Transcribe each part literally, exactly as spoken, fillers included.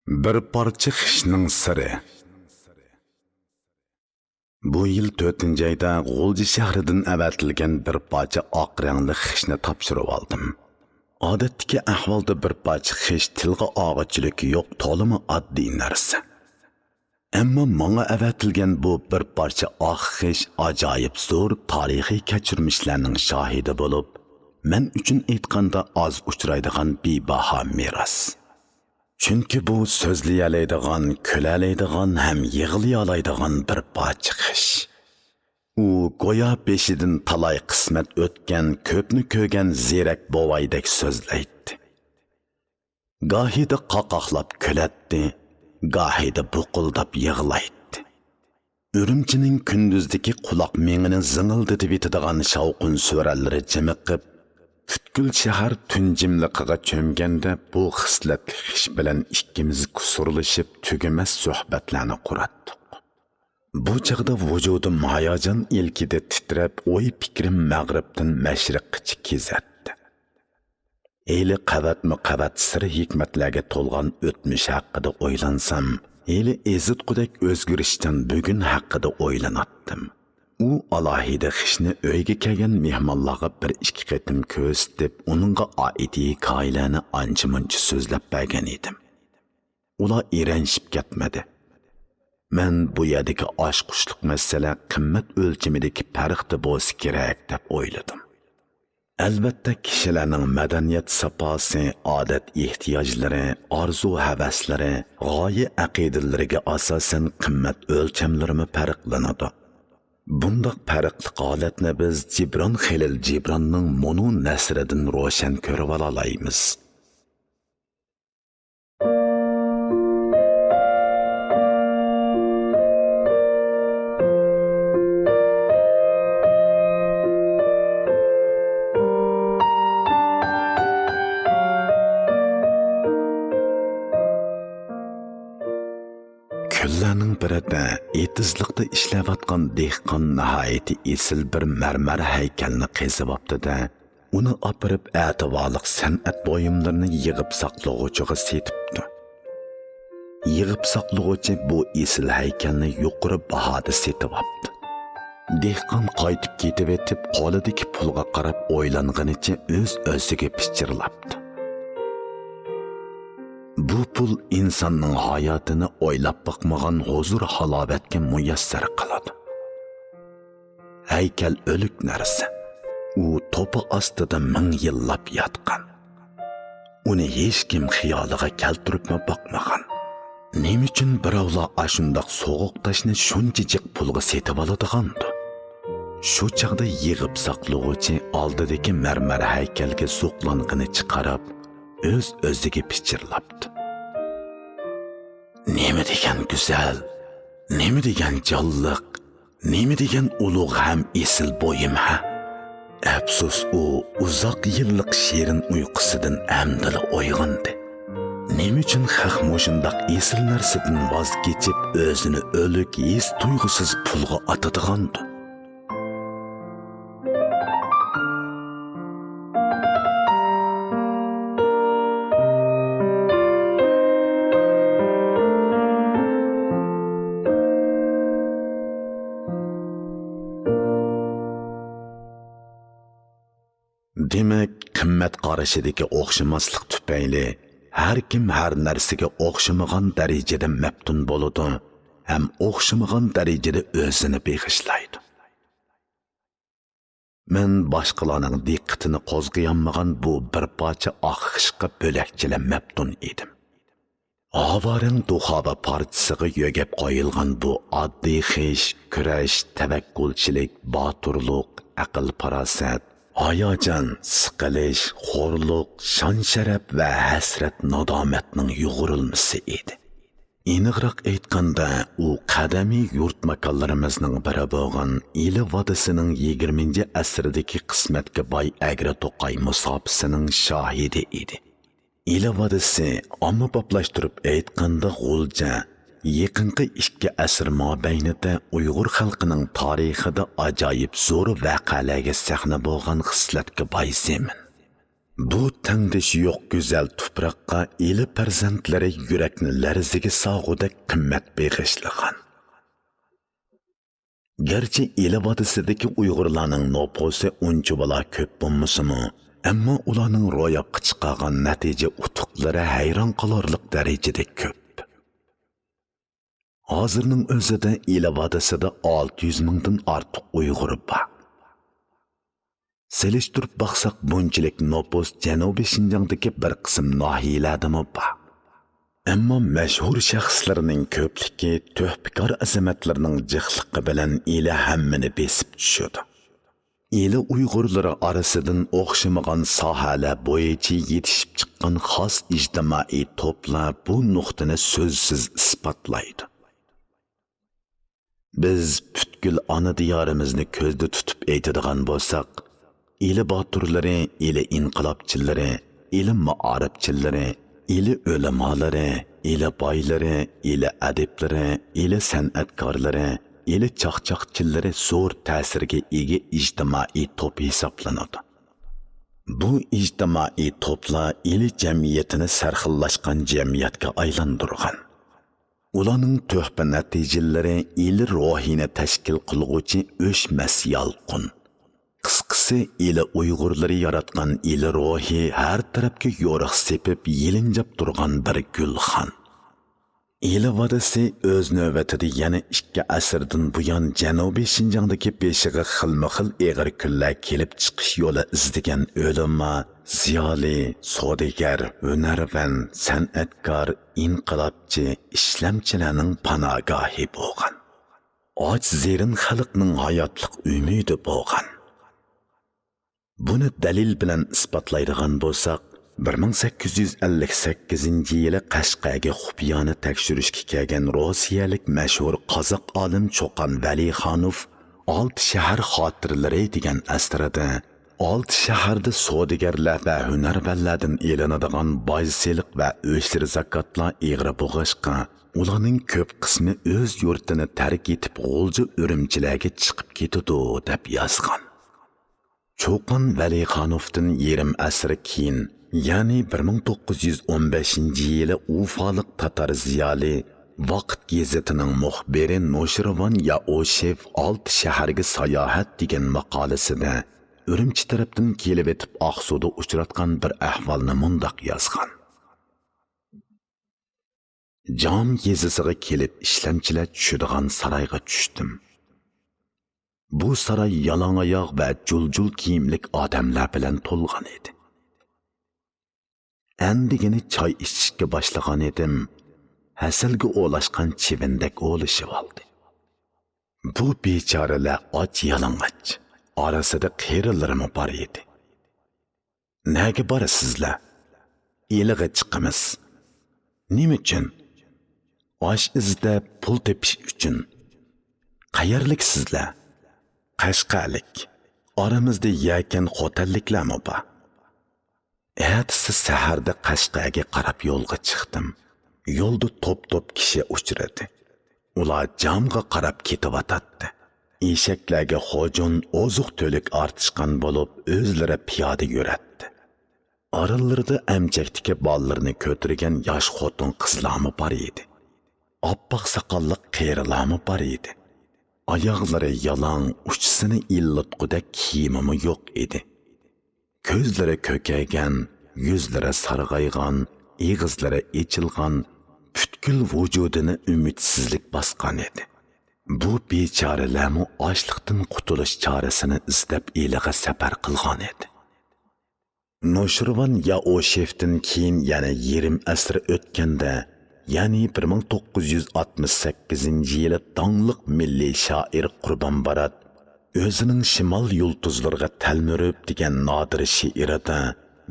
بىر پارچە خىشنىڭ سىرى. بۇ يىل تۆتىنچى ئايدا غۇلجا شەھىرىدىن ئەۋەتىلگەن بىر پارچە ئاق رەڭلىك خىشنى تاپشۇرۇۋالدىم. ئادەتتىكى ئەھۋالدا بىر پارچە خىش تىلغا ئالغۇچىلىكى يوق، تولىمۇ ئاددىي نەرسە. ئەمما ماڭا ئەۋەتىلگەن بۇ بىر پارچە ئاق خىش ئاجايىپ زور تارىخىي كەچۈرمىشلەرنىڭ شاھىدى بولۇپ، مەن ئۈچۈن ئېيتقاندا ئاز ئۇچرايدىغان بىباھا مىراس. چۈنكى بۇ سۆزلىيەلەيدىغان، كۈلەلەيدىغان ھەم يىغلىيالايدىغان بىر پارچە خىش. ئۇ گويا بېشىدىن تالاي قىسمەت ئۆتكەن، كۆپنى كۆرگەن زېرەك بوۋايدەك سۆزلەيتتى. گاھىدا قاقاقلاپ كۈلەتتى، گاھىدا بۇقۇلداپ يىغلايتتى. ئۈرۈمچىنىڭ كۈندۈزدىكى قۇلاق مېڭىنى زىڭىلدىتىۋېتىدىغان شاۋقۇن سۈرەنلىرى جىمىقىپ، پۈتكۈل شەھەر تۈن جىملىقىغا چۆمگەندە، بۇ خىسلەتلىك خىش بىلەن ئىككىمىز كۇسۇرلىشىپ تۈگىمەس سۆھبەتلەرنى قۇراتتۇق. بۇ چاغدا ۋۇجۇدۇم ھاياجان ئىلكىدە تىترەپ، ئوي-پىكرىم مەغرىبتىن مەشرىققىچە كېزەتتى. ھېلى قەۋەتمۇ قەۋەت سىر-ھېكمەتلەرگە تولغان ئۆتمۈش ھەققىدە ئويلانسام، ھېلى ئېزىتقۇدەك ئۆزگىرىشچان بۈگۈن ھەققىدە ئويلىناتتىم. ئۇ ئالاھىدە خىشنى ئۆيگە كەلگەن مېھمانلارغا بىر ئىككى قېتىم كۆرسىتىپ، ئۇنىڭغا ئائىت ھېكايىلەرنى ئانچە-مۇنچە سۆزلەپ بەرگەن ئىدىم. ئۇلار ئېرەنشىپ كەتمىدى. مەن بۇ يەردىكى ئاچقۇچلۇق مەسىلە قىممەت ئۆلچىمىدىكى پەرقتە بولسا كېرەك، دەپ ئويلىدىم. ئەلۋەتتە، كىشىلەرنىڭ مەدەنىيەت ساپاسى، ئادەت ئېھتىياجلىرى، ئارزۇ-ھەۋەسلىرى، غايە-ئەقىدىلىرىگە ئاساسەن قىممەت ئۆلچەملىرىمۇ پەرقلىنىدۇ. بۇنداق پەرقلىق ھالەتنى بىز جىبران خېلىل جىبراننىڭ مۇنۇ نەسرىدىن روشەن كۆرۈۋالالايمىز. كۈنلەرنىڭ بىرىدە ئېتىزلىقتا ئىشلەۋاتقان دېھقان ناھايىتى ئېسىل بىر مەرمەر ھەيكەلنى قېزىۋاپتۇ-دە، ئۇنى ئاپىرىپ ئەتىۋارلىق سەنئەت بۇيۇملىرىنى يىغىپ ساقلىغۇچىغا سېتىپتۇ. يىغىپ ساقلىغۇچى بۇ ئېسىل ھەيكەلنى يۇقىرى باھادا سېتىۋاپتۇ. دېھقان قايتىپ كېتىۋېتىپ، قولىدىكى پۇلغا قاراپ ئويلانغىنىچە ئۆز-ئۆزىگە پىچىرلاپتۇ. بۇ پۇل ئىنساننىڭ ھاياتىنى ئويلاپ باقمىغان ھۇزۇر-ھالاۋەتكە مۇيەسسەر قىلىدۇ. ھەيكەل ئۆلۈك نەرسە. ئۇ توپا ئاستىدا مىڭ يىللاپ ياتقان. ئۇنى ھېچكىم خىيالىغا كەلتۈرۈپمۇ باقمىغان. نېمە ئۈچۈن بىراۋلار ئاشۇنداق سوغۇق تاشنى شۇنچە جىق پۇلغا سېتىۋالىدىغاندۇ؟ شۇ چاغدا يىغىپ ساقلىغۇچى ئالدىدىكى مەرمەر ھەيكەلگە زوقلانغىنىچە قاراپ، ئۆز-ئۆزىگە پىچىرلاپتۇ. نېمە دېگەن گۈزەل، نېمە دېگەن جانلىق، نېمە دېگەن ئۇلۇغ ھەم ئېسىل بۇيۇم ھە! ئەپسۇس، ئۇ ئۇزاق يىللىق شېرىن ئۇيقۇسىدىن ئەمدىلا ئويغاندى. نېمە ئۈچۈن خەق مۇشۇنداق ئېسىل نەرسىدىن ۋاز كېچىپ، ئۆزىنى ئۆلۈك، ھېس-تۇيغۇسىز پۇلغا ئاتىدىغاندۇ؟ دېمەك، قىممەت قارىشىدىكى ئوخشىماسلىق تۈپەيلى ھەر كىم ھەر نەرسىگە ئوخشىمىغان دەرىجىدە مەپتۇن بولىدۇ ھەم ئوخشىمىغان دەرىجىدە ئۆزىنى بېغىشلايدۇ. مەن باشقىلارنىڭ دىققىتىنى قوزغىيالمىغان بۇ بىر پارچە ئاق خىشقا بۆلەكچىلا مەپتۇن ئىدىم. ھاۋارەڭ دۇخاۋا پارچىسىغا يۆگەپ قويۇلغان بۇ ئاددىي خىش، كۈرەش، تەۋەككۈلچىلىك، باتۇرلۇق، ئەقىل-پاراسەت، ھاياجان، سىقىلىش، خورلۇق، شان-شەرەپ ۋە ھەسرەت-نادامەتنىڭ يۇغۇرۇلمىسى ئىدى. ئېنىقراق ئېيتقاندا، ئۇ قەدىمىي يۇرت-ماكانلىرىمىزنىڭ بىرى بولغان ئىلى ۋادىسىنىڭ يىگىرمىنچى ئەسىردىكى قىسمەتكە باي ئەگرى توقاي مۇساپىسىنىڭ شاھىدى ئىدى. ئىلى ۋادىسى، ئاممىبابلاشتۇرۇپ ئېيتقاندا، غۇلجا، يېقىنقى ئىككى ئەسىر مابەينىدە ئۇيغۇر خەلقىنىڭ تارىخىدا ئاجايىپ زور ۋەقەلەرگە سەھنە بولغان خىسلەتكە باي زېمىن. بۇ تەڭدىشى يوق گۈزەل تۇپراققا ئىلى پەرزەنتلىرى يۈرەكنى لەرزىگە سالغۇدەك قىممەت بېغىشلىغان. گەرچە ئىلى ۋادىسىدىكى ئۇيغۇرلارنىڭ نوپۇسى ئۇنچىۋالا كۆپ بولمىسىمۇ، ئەمما ئۇلارنىڭ روياپقا چىقارغان نەتىجە ئۇتۇقلىرى ھەيران قالارلىق دەرىجىدە كۆپ. ھازىرنىڭ ئۆزىدە ئىلى ۋادىسىدا ئالتە يۈز مىڭدىن ئارتۇق ئۇيغۇر بار. سېلىشتۇرۇپ باقساق، بۇنچىلىك نوپۇس جەنۇبىي شىنجاڭدىكى بىر قىسىم ناھىيەلەردىمۇ بار. ئەمما مەشھۇر شەخسلەرنىڭ كۆپلۈكى، تۆھپىكار ئەزىمەتلىرىنىڭ جىقلىقى بىلەن ئىلى ھەممىنى بېسىپ چۈشىدۇ. ئىلى ئۇيغۇرلىرى ئارىسىدىن ئوخشىمىغان ساھەلەر بويىچە يېتىشىپ چىققان خاس ئىجتىمائىي توپلار بۇ نۇقتىنى سۆزسىز ئىسپاتلايدۇ. بىز پۈتكۈل ئانا دىيارىمىزنى كۆزدە تۇتۇپ ئېيتىدىغان بولساق، ئىلى باتۇرلىرى، ئىلى ئىنقىلابچىلىرى، ئىلى مائارىپچىلىرى، ئىلى ئۆلىمالىرى، ئىلى بايلىرى، ئىلى ئەدىبلىرى، ئىلى سەنئەتكارلىرى، ئىلى چاقچاقچىلىرى زور تەسىرگە ئىگە ئىجتىمائىي توپ ھېسابلىنىدۇ. بۇ ئىجتىمائىي توپلار ئىلى جەمئىيىتىنى سەرخىللاشقان جەمئىيەتكە ئايلاندۇرغان. ئۇلارنىڭ تۆھپە نەتىجىلىرى ئىلى روھىنى تەشكىل قىلغۇچى ئۆچمەس يالقۇن. قىسقىسى، ئىلى ئۇيغۇرلىرى ياراتقان ئىلى روھى ھەر تەرەپكە يورۇق سېپىپ يېلىنجاپ تۇرغان بىر گۈلخان. ئىلى ۋادىسى ئۆز نۆۋىتىدە يەنە ئىككى ئەسىردىن بۇيان جەنۇبىي شىنجاڭدىكى بېشىغا خىلمۇخىل ئېغىر كۈنلەر كېلىپ چىقىش يولى ئىزدىگەن ئۆلىما، زىيالىي، سودىگەر، ھۈنەرۋەن، سەنئەتكار، ئىنقىلابچى، ئىشلەمچىلەرنىڭ پاناھگاھى بولغان. ئاچ-زېرىن خەلقنىڭ ھاياتلىق ئۈمىدى بولغان. بۇنى دەلىل بىلەن ئىسپاتلايدىغان بولساق، بىر مىڭ سەككىز يۈز ئەللىك سەككىزىنچى يىلى قەشقەرگە خۇپىيانە تەكشۈرۈشكە كەلگەن روسىيەلىك مەشھۇر قازاق ئالىم چوقان ۋەلىخانوف ئالتە شەھەر خاتىرىلىرى دېگەن ئەسىرىدە، ئالتە شەھەردە سودىگەرلەر ۋە ھۈنەرۋەنلەردىن ئېلىنىدىغان باج سېلىق ۋە ئۆشلىرى زاكاتلار ئېغىر بولغاچقا، ئۇلارنىڭ كۆپ قىسمى ئۆز يۇرتىنى تەرك ئېتىپ، غۇلجا ئۈرۈمچىلەرگە چىقىپ كېتىدۇ، دەپ يازغان. چوقان ۋەلىخانوفتىن يېرىم ئەسىر كېيىن، يەنى بىر مىڭ توققۇز يۈز ئون بەشىنچى يىلى ئۇفالىق تاتار زىيالىي، ۋاقىت گېزىتىنىڭ مۇخبىرى نوشىرۋان يائۇشېف ئالتە شەھەرگە ساياھەت دېگەن ماقالىسىدە، ئۈرۈمچى تەرەپتىن كېلىۋېتىپ ئاقسۇدا ئۇچراتقان بىر ئەھۋالنى مۇنداق يازغان. جام يېزىسىغا كېلىپ ئىشلەمچىلەر چۈشىدىغان سارايغا چۈشتۈم. بۇ ساراي يالاڭ ئاياغ ۋە جۇل-جۇل كىيىملىك ئادەملەر بىلەن تولغان ئىدى. ئەندىگىنە چاي ئىچىشكە باشلىغان ئىدىم، ھەسەلگە ئولاشقان چىۋىندەك ئولىشىۋالدى. بۇ بىچارىلەر ئاچ-يالىڭاچ، ئارىسىدا قېرىلىرىمۇ بار ئىدى. نەگە بارىسىزلەر؟ ئىلىغا چىقىمىز. نېمە ئۈچۈن؟ ئاش ئىزدەپ، پۇل تېپىش ئۈچۈن. قەيەرلىكسىزلەر؟ قەشقەرلىك. ئارىمىزدا يەكەن خوتەنلىكلەرمۇ بار. ئەتىسى سەھەردە قەشقەرگە قاراپ يولغا چىقتىم. يولدا توپ-توپ كىشى ئۇچرىدى. ئۇلار جامغا قاراپ كېتىۋاتاتتى. ئېشەكلەرگە خوجۇن، ئوزۇق-تۈلۈك ئارتىشقان بولۇپ، ئۆزلىرى پىيادە يۈرەتتى. ئارىلىرىدا ئەمچەكتىكى بالىلىرىنى كۆتۈرگەن ياش خوتۇن-قىزلارمۇ بار ئىدى. ئاپئاق ساقاللىق قېرىلارمۇ بار ئىدى. ئاياغلىرى يالاڭ، ئۇچىسىنى ئىللىتقۇدەك كىيىمىمۇ يوق ئىدى. كۆزلىرى كۆكەيگەن، يۈزلىرى سارغايغان، ئېغىزلىرى ئېچىلغان، پۈتكۈل ۋۇجۇدىنى ئۈمىدسىزلىك باسقان ئىدى. بۇ بىچارىلەرمۇ ئاچلىقتىن قۇتۇلۇش چارىسىنى ئىزدەپ ئىلىغا سەپەر قىلغان ئىدى. نوشىرۋان يائۇشېفتىن كېيىن يەنە يېرىم ئەسىر ئۆتكەندە، يەنى بىر مىڭ توققۇز يۈز ئاتمىش سەككىزىنچى يىلى داڭلىق مىللىي شائىر قۇربان بارات ئۆزىنىڭ شىمال يۇلتۇزلىرىغا تەلمۈرۈپ دېگەن نادىر شېئىرىدا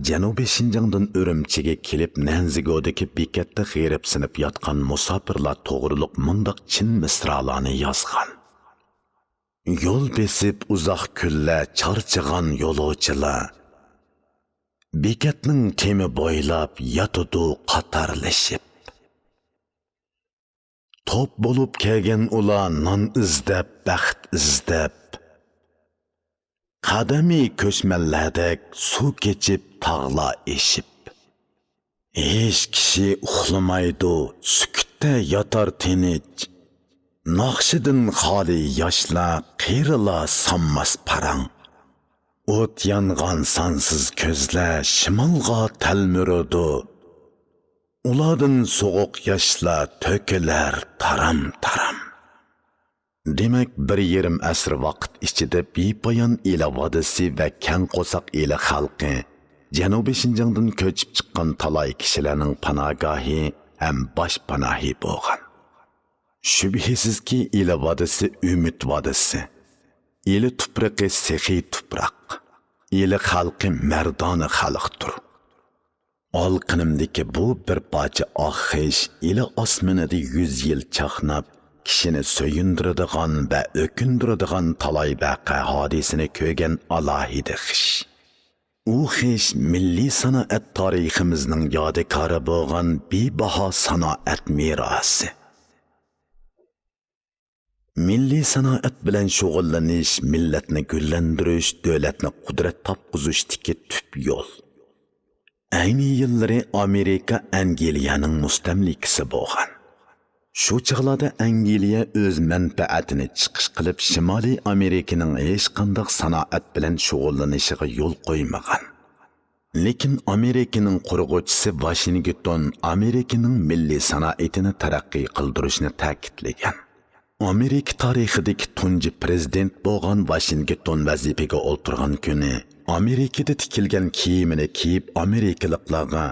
جەنۇبىي شىنجاڭدىن ئۈرۈمچىگە كېلىپ، نەنزىگودىكى بېكەتتە غېرىبسىنىپ ياتقان مۇساپىرلار توغرۇلۇق مۇنداق چىن مىسرالارنى يازغان. يول بېسىپ ئۇزاق كۈنلەر چارچىغان يولۇچىلار بېكەتنىڭ تېمى بويلاپ ياتىدۇ قاتارلىشىپ. توپ بولۇپ كەلگەن ئۇلار نان ئىزدەپ، بەخت ئىزدەپ. قەدىمىي كۆچمەنلەردەك سۇ كېچىپ تاغلار ئېشىپ. ھېچ كىشى ئۇخلىمايدۇ، سۈكۈتتە ياتار تىنچ. ناخشىدىن خالىي ياشلار، قېرىلار سانماس پاراڭ. ئوت يانغان سانسىز كۆزلەر شىمالغا تەلمۈرىدۇ. ئۇلاردىن سوغۇق ياشلار تۆكۈلەر تارام-تارام. دېمەك، بىر يېرىم ئەسىر ۋاقىت ئىچىدە بىپايان ئىلى ۋادىسى ۋە كەڭ قورساق ئىلى خەلقى جەنۇبىي شىنجاڭدىن كۆچۈپ چىققان تالاي كىشىلەرنىڭ پاناھگاھى ھەم باشپاناھى بولغان. شۈبھىسىزكى، ئىلى ۋادىسى ئۈمىد ۋادىسى، ئىلى تۇپرىقى سېخىي تۇپراق، ئىلى خەلقى مەردانە خەلقتۇر. ئالقىنىمدىكى بۇ بىر پارچە ئاق خىش ئىلى ئاسمىنىدا يۈز يىل چاقناپ، كىشىنى سۆيۈندۈرىدىغان ۋە ئۆكۈندۈرىدىغان تالاي ۋەقە ھادىسىنى كۆرگەن ئالاھىدە خىش. ئۇ خىش مىللىي سانائەت تارىخىمىزنىڭ يادىكارى بولغان بىباھا سانائەت مىراسى. مىللىي سانائەت بىلەن شۇغۇللىنىش مىللەتنى گۈللەندۈرۈش، دۆلەتنى قۇدرەت تاپقۇزۇشتىكى تۈپ يول. ئەينى يىللىرى ئامېرىكا ئەنگلىيەنىڭ مۇستەملىكىسى بولغان. شۇ چاغلاردا ئەنگلىيە ئۆز مەنپەئەتىنى چىقىش قىلىپ، شىمالىي ئامېرىكىنىڭ ھېچقانداق سانائەت بىلەن شۇغۇللىنىشىغا يول قويمىغان. لېكىن ئامېرىكىنىڭ قۇرغۇچىسى ۋاشىنگتون ئامېرىكىنىڭ مىللىي سانائىتىنى تەرەققىي قىلدۇرۇشنى تەكىتلىگەن. ئامېرىكا تارىخىدىكى تۇنجى پىرېزىدېنت بولغان ۋاشىنگتون ۋەزىپىگە ئولتۇرغان كۈنى ئامېرىكىدا تىكىلگەن كىيىمىنى كىيىپ، ئامېرىكىلىقلارغا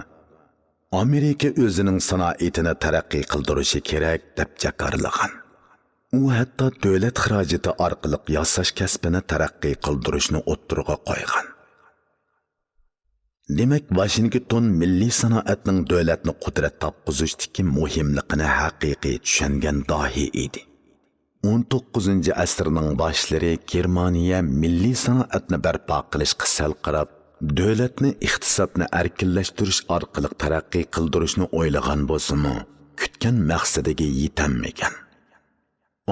«ئامېرىكا ئۆزىنىڭ سانائىتىنى تەرەققىي قىلدۇرۇشى كېرەك» دەپ جاكارلىغان. ئۇ ھەتتا دۆلەت خىراجىتى ئارقىلىق ياساش كەسپىنى تەرەققىي قىلدۇرۇشنى ئوتتۇرىغا قويغان. دېمەك، ۋاشىنگتون مىللىي سانائەتنىڭ دۆلەتنى قۇدرەت تاپقۇزۇشتىكى مۇھىملىقىنى ھەقىقىي چۈشەنگەن داھىي ئىدى. ئون توققۇزىنچى ئەسىرنىڭ باشلىرى گېرمانىيە مىللىي سانائەتنى بەرپا قىلىشقا سەل قاراپ، دۆلەتنى ئىقتىسادنى ئەركىنلەشتۈرۈش ئارقىلىق تەرەققىي قىلدۇرۇشنى ئويلىغان بولسىمۇ، كۈتكەن مەقسىتىگە يېتەلمىگەن.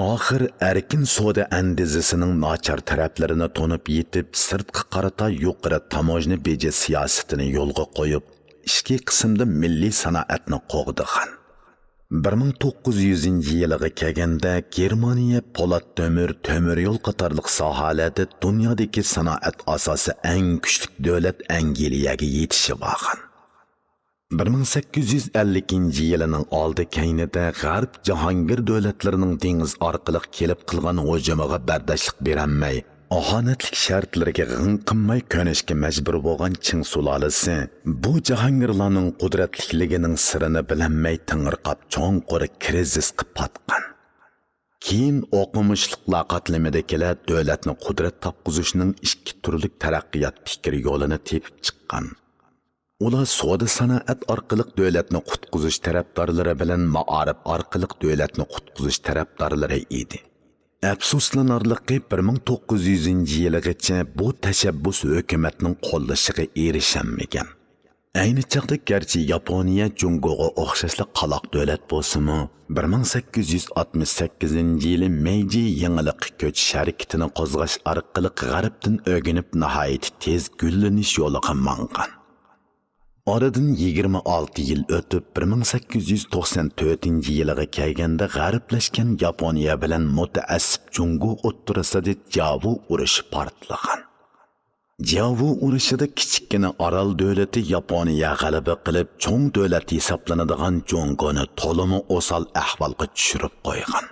ئاخىر ئەركىن سودا ئەندىزىسىنىڭ ناچار تەرەپلىرىنى تونۇپ يېتىپ، سىرتقا قارىتا يۇقىرى تاموژنا بېجى سىياسىتىنى يولغا قويۇپ، ئىچكى قىسىمدا مىللىي سانائەتنى قوغدىغان. بىر مىڭ توققۇز يۈزىنچى يىلىغا كەلگەندە، گېرمانىيە پولات تۆمۈر، تۆمۈر يول قاتارلىق ساھەلەردە دۇنيادىكى سانائەت ئاساسى ئەڭ كۈچلۈك دۆلەت ئەنگلىيەگە يېتىشىۋالغان. بىر مىڭ سەككىز يۈز ئەللىكىنچى يىلىنىڭ ئالدى كەينىدە غەرب جاھانگىر دۆلەتلىرىنىڭ دېڭىز ئارقىلىق كېلىپ قىلغان ھۇجۇمىغا بەرداشلىق بېرەلمەي، ئاھانەتلىك شەرتلىرىگە غىڭ قىمماي كۆنۈشكە مەجبۇر بولغان چىڭ سۇلالىسى بۇ جاھانگىرلارنىڭ قۇدرەتلىكلىكىنىڭ سىرىنى بىلەلمەي تېڭىرقاپ، چوڭقۇر كرىزىسقا پاتقان. كېيىن ئوقۇمۇشلۇقلار قاتلىمىدىكىلەر دۆلەتنى قۇدرەت تاپقۇزۇشنىڭ ئىككى تۈرلۈك تەرەققىيات پىكىر يولىنى تېپىپ چىققان. ئۇلار سودا سانائەت ئارقىلىق دۆلەتنى قۇتقۇزۇش تەرەپدارلىرى بىلەن مائارىپ ئارقىلىق دۆلەتنى قۇتقۇزۇش تەرەپدارلىرى ئىدى. ئەپسۇسلىنارلىقى، بىر مىڭ توققۇز يۈزىنچى يىلىغىچە بۇ تەشەببۇس ھۆكۈمەتنىڭ قوللىشىغا ئېرىشەلمىگەن. ئەينى چاغدا گەرچە ياپونىيە جۇڭگوغا ئوخشاشلا قالاق دۆلەت بولسىمۇ، بىر مىڭ سەككىز يۈز ئاتمىش سەككىزىنچى يىلى مېيجى يېڭىلىققا كۆچۈش ھەرىكىتىنى قوزغاش ئارقىلىق غەربتىن ئۆگىنىپ، ناھايىتى تېز گۈللىنىش يولىغا ماڭغان. ئارىدىن يىگىرمە ئالتە يىل ئۆتۈپ، بىر مىڭ سەككىز يۈز توقسان تۆتىنچى يىلىغا كەلگەندە، غەربلەشكەن ياپونىيە بىلەن مۇتەئەسسىپ جۇڭگو ئوتتۇرىسىدا جياۋۇ ئۇرۇشى پارتلىغان. جياۋۇ ئۇرۇشىدا كىچىككىنە ئارال دۆلىتى ياپونىيە غەلىبە قىلىپ، چوڭ دۆلەت ھېسابلىنىدىغان جۇڭگونى تولىمۇ ئوسال ئەھۋالغا چۈشۈرۈپ قويغان.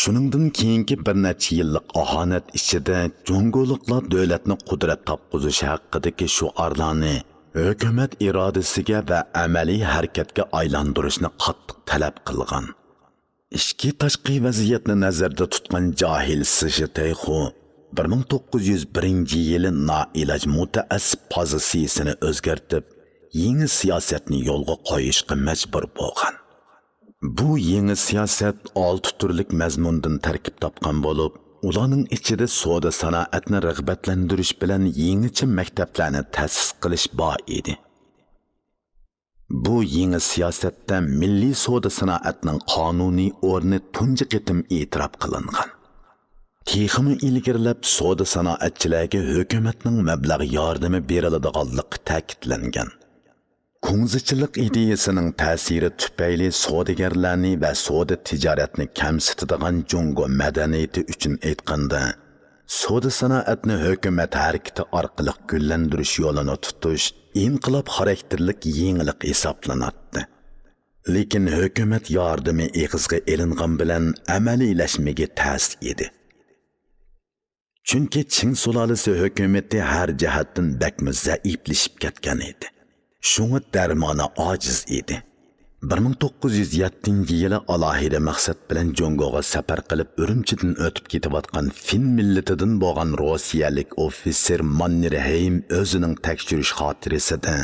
شۇنىڭدىن كېيىنكى بىر نەچچە يىللىق ئاھانەت ئىچىدە جۇڭگولۇقلار دۆلەتنى قۇدرەت تاپقۇزۇش ھەققىدىكى شوئارلارنى ھۆكۈمەت ئىرادىسىگە ۋە ئەمەلىي ھەرىكەتكە ئايلاندۇرۇشنى قاتتىق تەلەپ قىلغان. ئىچكى تاشقى ۋەزىيەتنى نەزەردە تۇتقان جاھىل سىشى تەيخۇ بىر مىڭ توققۇز يۈز بىرىنچى يىلى نائىلاج مۇتەئەسسىپ پوزىتسىيىسىنى ئۆزگەرتىپ، يېڭى سىياسەتنى يولغا قويۇشقا مەجبۇر بولغان. بۇ يېڭى سىياسەت ئالتە تۈرلۈك مەزمۇندىن تەركىب تاپقان بولۇپ، ئۇلارنىڭ ئىچىدە سودا سانائەتنى رىغبەتلەندۈرۈش بىلەن يېڭىچە مەكتەپلەرنى تەسىس قىلىش بار ئىدى. بۇ يېڭى سىياسەتتە مىللىي سودا سانائەتنىڭ قانۇنىي ئورنى تۇنجى قېتىم ئېتىراپ قىلىنغان. تېخىمۇ ئىلگىرىلەپ، سودا سانائەتچىلەرگە ھۆكۈمەتنىڭ مەبلەغ ياردىمى بېرىلىدىغانلىقى تەكىتلەنگەن. كۇڭزىچىلىق ئىدىيىسىنىڭ تەسىرى تۈپەيلى سودىگەرلەرنى ۋە سودا تىجارەتنى كەمسىتىدىغان جۇڭگو مەدەنىيىتى ئۈچۈن ئېيتقاندا، سودا سانائەتنى ھۆكۈمەت ھەرىكىتى ئارقىلىق گۈللەندۈرۈش يولىنى تۇتۇش ئىنقىلاب خاراكتېرلىك يېڭىلىق ھېسابلىناتتى. لېكىن ھۆكۈمەت ياردىمى ئېغىزغا ئېلىنغان بىلەن ئەمەلىيلەشمىگى تەس ئىدى. چۈنكى چىڭ سۇلالىسى ھۆكۈمىتى ھەر جەھەتتىن بەكمۇ زەئىپلىشىپ كەتكەن ئىدى. شۇڭا دەرمانى ئاجىز ئىدى. بىر مىڭ توققۇز يۈز يەتتىنچى يىلى ئالاھىدە مەقسەت بىلەن جۇڭگوغا سەپەر قىلىپ، ئۈرۈمچىدىن ئۆتۈپ كېتىۋاتقان فىن مىللىتىدىن بولغان روسىيەلىك ئوفىتسېر ماننېرھېيم ئۆزىنىڭ تەكشۈرۈش خاتىرىسىدە،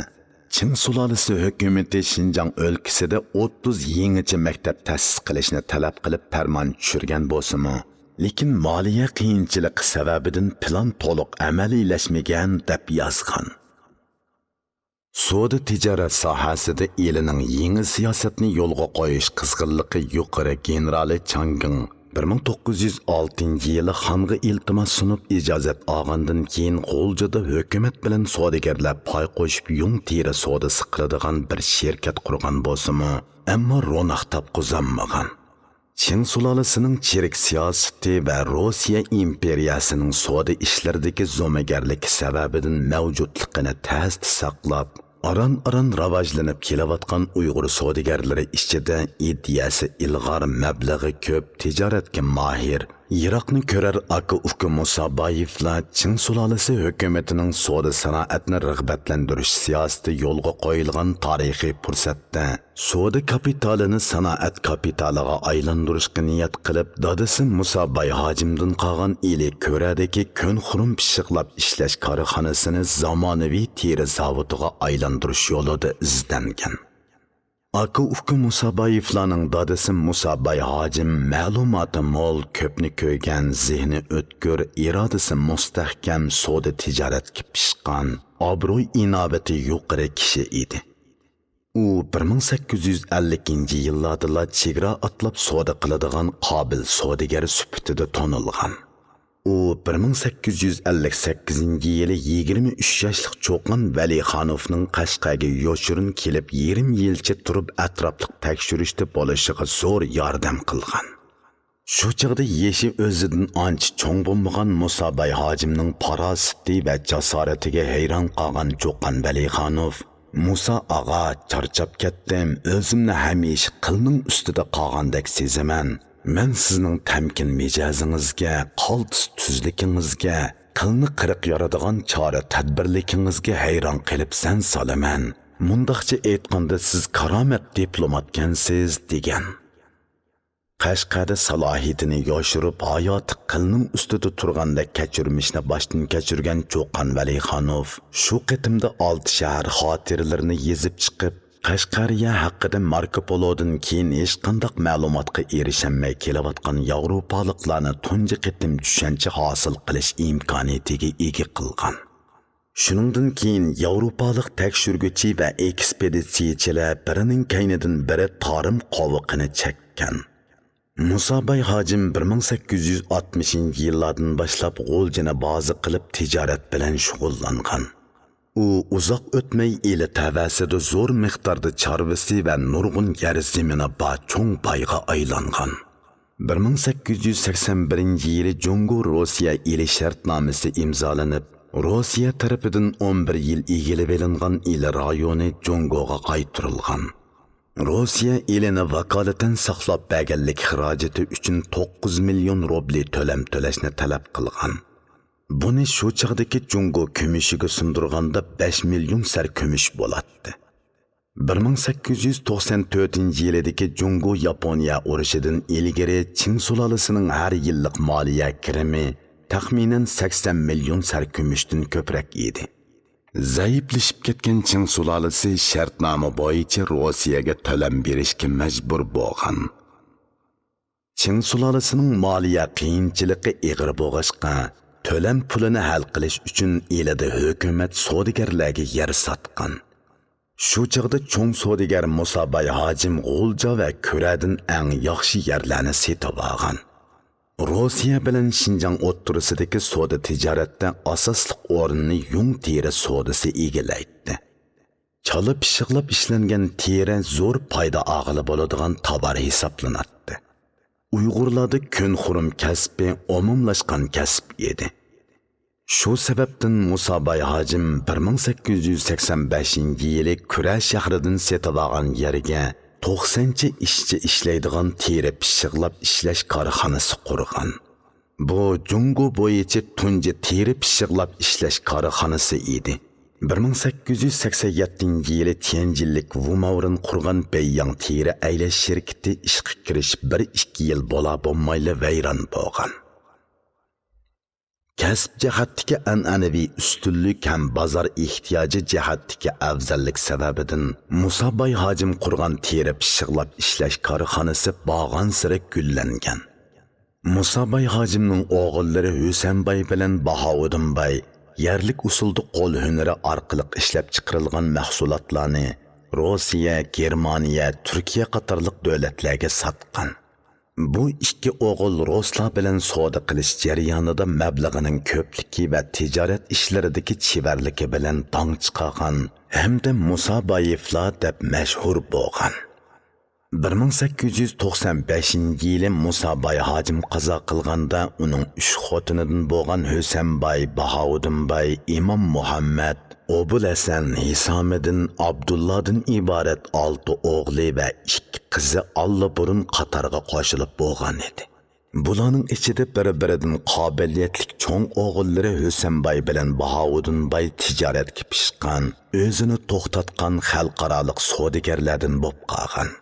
چىڭ سۇلالىسى ھۆكۈمىتى شىنجاڭ ئۆلكىسىدە ئوتتۇز يېڭىچە مەكتەپ تەسىس قىلىشنى تەلەپ قىلىپ پەرمان چۈشۈرگەن بولسىمۇ، لېكىن مالىيە قىيىنچىلىقى سەۋەبىدىن پىلان تولۇق ئەمەلىيلەشمىگەن، دەپ يازغان. سودا تىجارەت ساھەسىدە ئىلىنىڭ يېڭى سىياسەتنى يولغا قويۇش قىزغىنلىقى يۇقىرى گېنېرالى چاڭ گېڭ بىر مىڭ توققۇز يۈز ئالتىنچى يىلى خانغا ئىلتىماس سۇنۇپ ئىجازەت ئالغاندىن كېيىن، غۇلجىدا ھۆكۈمەت بىلەن سودىگەرلەر پاي قوشۇپ يۇڭ تېرە سودىسى قىلىدىغان بىر شىركەت قۇرغان بولسىمۇ، ئەمما روناق تاپقۇزالمىغان. چىڭ سۇلالىسىنىڭ چىرىك سىياسىتى ۋە روسىيە ئىمپېرىيەسىنىڭ سودا ئىشلىرىدىكى زومىگەرلىكى سەۋەبىدىن مەۋجۇتلۇقىنى تەستە ساقلاپ، ئاران-ئاران راۋاجلىنىپ كېلىۋاتقان ئۇيغۇر سودىگەرلىرى ئىچىدە ئىدىيەسى ئىلغار، مەبلىغى كۆپ، تىجارەتكە ماھىر، يىراقنى كۆرەر ئاكا-ئۇكا مۇسابايېۋلار چىڭ سۇلالىسى ھۆكۈمىتىنىڭ سودا سانائەتنى رىغبەتلەندۈرۈش سىياسىتى يولغا قويۇلغان تارىخىي پۇرسەتتە، سودا كاپىتالىنى سانائەت كاپىتالىغا ئايلاندۇرۇشقا نىيەت قىلىپ، دادىسى مۇسا باي ھاجىمدىن قالغان ئىلى كۆرەدىكى كۆن خۇرۇم پىششىقلاپ ئىشلەش كارخانىسىنى زامانىۋى تېرە زاۋۇتىغا ئايلاندۇرۇش يولىدا ئىزدەنگەن. ئاكا-ئۇكا مۇسا بايېۋلارنىڭ دادىسى مۇسا باي ھاجىم مەلۇماتى مول، كۆپنى كۆرگەن، زېھنى ئۆتكۈر، ئىرادىسى مۇستەھكەم، سودا تىجارەتكە پىشقان، ئابرۇي-ئىناۋىتى يۇقىرى كىشى ئىدى. ئۇ بىر مىڭ سەككىز يۈز ئەللىكىنچى يىللاردىلا چېگرا ئاتلاپ سودا قىلىدىغان قابىل سودىگەر سۈپىتىدە تونۇلغان. ئۇ بىر مىڭ سەككىز يۈز ئەللىك سەككىزىنچى يىلى يىگىرمە ئۈچ ياشلىق چوقان ۋەلىخانوفنىڭ قەشقەرگە يوشۇرۇن كېلىپ، يېرىم يىلچە تۇرۇپ ئەتراپلىق تەكشۈرۈشتە بولۇشىغا زور ياردەم قىلغان. شۇ چاغدا يېشى ئۆزىدىن ئانچە چوڭ بولمىغان مۇسا باي ھاجىمنىڭ پاراسىتى ۋە جاسارىتىگە ھەيران قالغان چوقان ۋەلىخانوف، «مۇسا ئاغا، چارچاپ كەتتىم، ئۆزۈمنى ھەمىشە قىلنىڭ ئۈستىدە قالغاندەك سېزىمەن. مەن سىزنىڭ تەمكىن مىجەزىڭىزگە، قالتىس تۈزلۈكىڭىزگە، قىلنى قىرىق يارىدىغان چارە تەدبىرلىكىڭىزگە ھەيران قېلىپ سەن سالىمەن. مۇنداقچە ئېيتقاندا، سىز كارامەت دىپلوماتكەنسىز» دېگەن. قەشقەردە سالاھىيىتىنى يوشۇرۇپ، ھاياتى قىلنىڭ ئۈستىدە تۇرغاندەك كەچۈرمىشنى باشتىن كەچۈرگەن چوقان ۋەلىخانوف شۇ قېتىمدا ئالتە شەھەر خاتىرىلىرىنى يېزىپ چىقىپ، قەشقەرىيە ھەققىدە ماركو پولودىن كېيىن ھېچقانداق مەلۇماتقا ئېرىشەلمەي كېلىۋاتقان ياۋروپالىقلارنى تۇنجى قېتىم چۈشەنچە ھاسىل قىلىش ئىمكانىيىتىگە ئىگە قىلغان. شۇنىڭدىن كېيىن ياۋروپالىق تەكشۈرگۈچى ۋە ئېكسپېدىتسىيەچىلەر بىرىنىڭ كەينىدىن بىرى تارىم قوۋۇقىنى چەككەن. مۇسا باي ھاجىم بىر مىڭ سەككىز يۈز ئاتمىشىنچى يىللاردىن باشلاپ غۇلجىنى بازا قىلىپ تىجارەت بىلەن شۇغۇللانغان. ئۇ ئۇزاق ئۆتمەي ئىلى تەۋەسىدە زور مىقداردا چارۋىسى ۋە نۇرغۇن يەر زېمىنى بار چوڭ بايغا ئايلانغان. بىر مىڭ سەككىز يۈز سەكسەن بىرىنچى يىلى جۇڭگو روسىيە ئىلى شەرتنامىسى ئىمزالىنىپ، روسىيە تەرىپىدىن ئون بىر يىل ئىگىلىۋېلىنغان ئىلى رايونى جۇڭگوغا قايتۇرۇلغان. روسىيە ئىلىنى ۋاكالىتەن ساقلاپ بەرگەنلىك خىراجىتى ئۈچۈن توققۇز مىليون روبلى تۆلەم تۆلەشنى تەلەپ قىلغان. بۇنى شۇ چاغدىكى جۇڭگو كۈمۈشىگە سۇندۇرغاندا بەش مىليون سەر كۈمۈش بولاتتى. بىر مىڭ سەككىز يۈز توقسەن تۆتىنچى يىلىدىكى جۇڭگو ياپونىيە ئۇرۇشىدىن ئىلگىرى چىڭ سۇلالىسىنىڭ ھەر يىللىق مالىيە كىرىمى تەخمىنەن سەكسەن مىليون سەر كۈمۈشتىن كۆپرەك ئىدى. زەئىپلىشىپ كەتكەن چىڭ سۇلالىسى شەرتنامە بويىچە روسىيەگە تۆلەم بېرىشكە مەجبۇر بولغان. چىڭ سۇلالىسىنىڭ مالىيە قىيىنچىلىقى ئېغىر بولغاچقا، تۆلەم پۇلىنى ھەل قىلىش ئۈچۈن ئىلىدا ھۆكۈمەت سودىگەرلەرگە يەر ساتقان. شۇ چاغدا چوڭ سودىگەر مۇسا باي ھاجىم غۇلجا ۋە كۈرەدىن ئەڭ ياخشى يەرلەرنى سېتىۋالغان. روسىيە بىلەن شىنجاڭ ئوتتۇرىسىدىكى سودا تىجارەتتە ئاساسلىق ئورۇننى يۇڭ تېرە سودىسى ئىگىلەيتتى. چالا پىششىقلاپ ئىشلەنگەن تېرە زور پايدا ئالغىلى بولىدىغان تاۋار ھېسابلىناتتى. ئۇيغۇرلاردا كۆنخورۇم كەسپى ئومۇملاشقان كەسىپ ئىدى. شۇ سەۋەبتىن مۇساباي ھاجىم بىر مىڭ سەككىز يۈز سەكسەن بەشىنچى يىلى كۈرە شەھىرىدىن سېتىۋالغان يەرگە توقسانچە ئىشچى ئىشلەيدىغان تېرە پىششىقلاپ ئىشلەش كارخانىسى قۇرغان. بۇ جۇڭگو بويىچە تۇنجى تېرە پىششىقلاپ ئىشلەش كارخانىسى ئىدى. بىر مىڭ سەككىز يۈز سەكسەن يەتتىنچى يىلى تيەنجىنلىك ۋۇ ماۋرىن قۇرغان بېيياڭ تېرە ئەيلەش شىركىتى ئىشقا كىرىشىپ بىر ئىككى يىل بولا بولمايلا ۋەيران بولغان. كەسىپ جەھەتتىكى ئەنئەنىۋى ئۈستۈنلۈك ھەم بازار ئېھتىياجى جەھەتتىكى ئەۋزەللىك سەۋەبىدىن مۇساباي ھاجىم قۇرغان تېرە پىششىقلاپ ئىشلەش كارخانىسى بارغانسېرى گۈللەنگەن. مۇساباي ھاجىمنىڭ ئوغۇللىرى ھۈسەنباي بىلەن باھاۋۇدۇنباي يەرلىك ئۇسۇلدا قول ھۈنىرى ئارقىلىق ئىشلەپچىقىرىلغان مەھسۇلاتلارنى روسىيە، گېرمانىيە، تۈركىيە قاتارلىق دۆلەتلەرگە ساتقان. بۇ ئىككى ئوغۇل رۇسلار بىلەن سودا قىلىش جەريانىدا مەبلىغىنىڭ كۆپلۈكى ۋە تىجارەت ئىشلىرىدىكى چېۋەرلىكى بىلەن داڭ چىقارغان ھەمدە مۇسابايېۋلار دەپ مەشھۇر بولغان. بىر مىڭ سەككىز يۈز توقسان بەشىنچى يىلى مۇساباي ھاجىم قازا قىلغاندا، ئۇنىڭ ئۈچ خوتۇنىدىن بولغان ھۈسەنباي، باھاۋۇدۇنباي، ئىمام مۇھەممەد، ئوبۇلھەسەن، ھېسامىدىن، ئابدۇللادىن ئىبارەت ئالتە ئوغلى ۋە ئىككى قىزى ئاللىبۇرۇن قاتارغا قوشۇلۇپ بولغان ئىدى. بۇلارنىڭ ئىچىدە بىر-بىرىدىن قابىلىيەتلىك چوڭ ئوغۇللىرى ھۈسەنباي بىلەن باھاۋۇدۇنباي تىجارەتكە پىشقان، ئۆزىنى توختاتقان خەلقئارالىق سودىگەرلەردىن بولۇپ قالغان.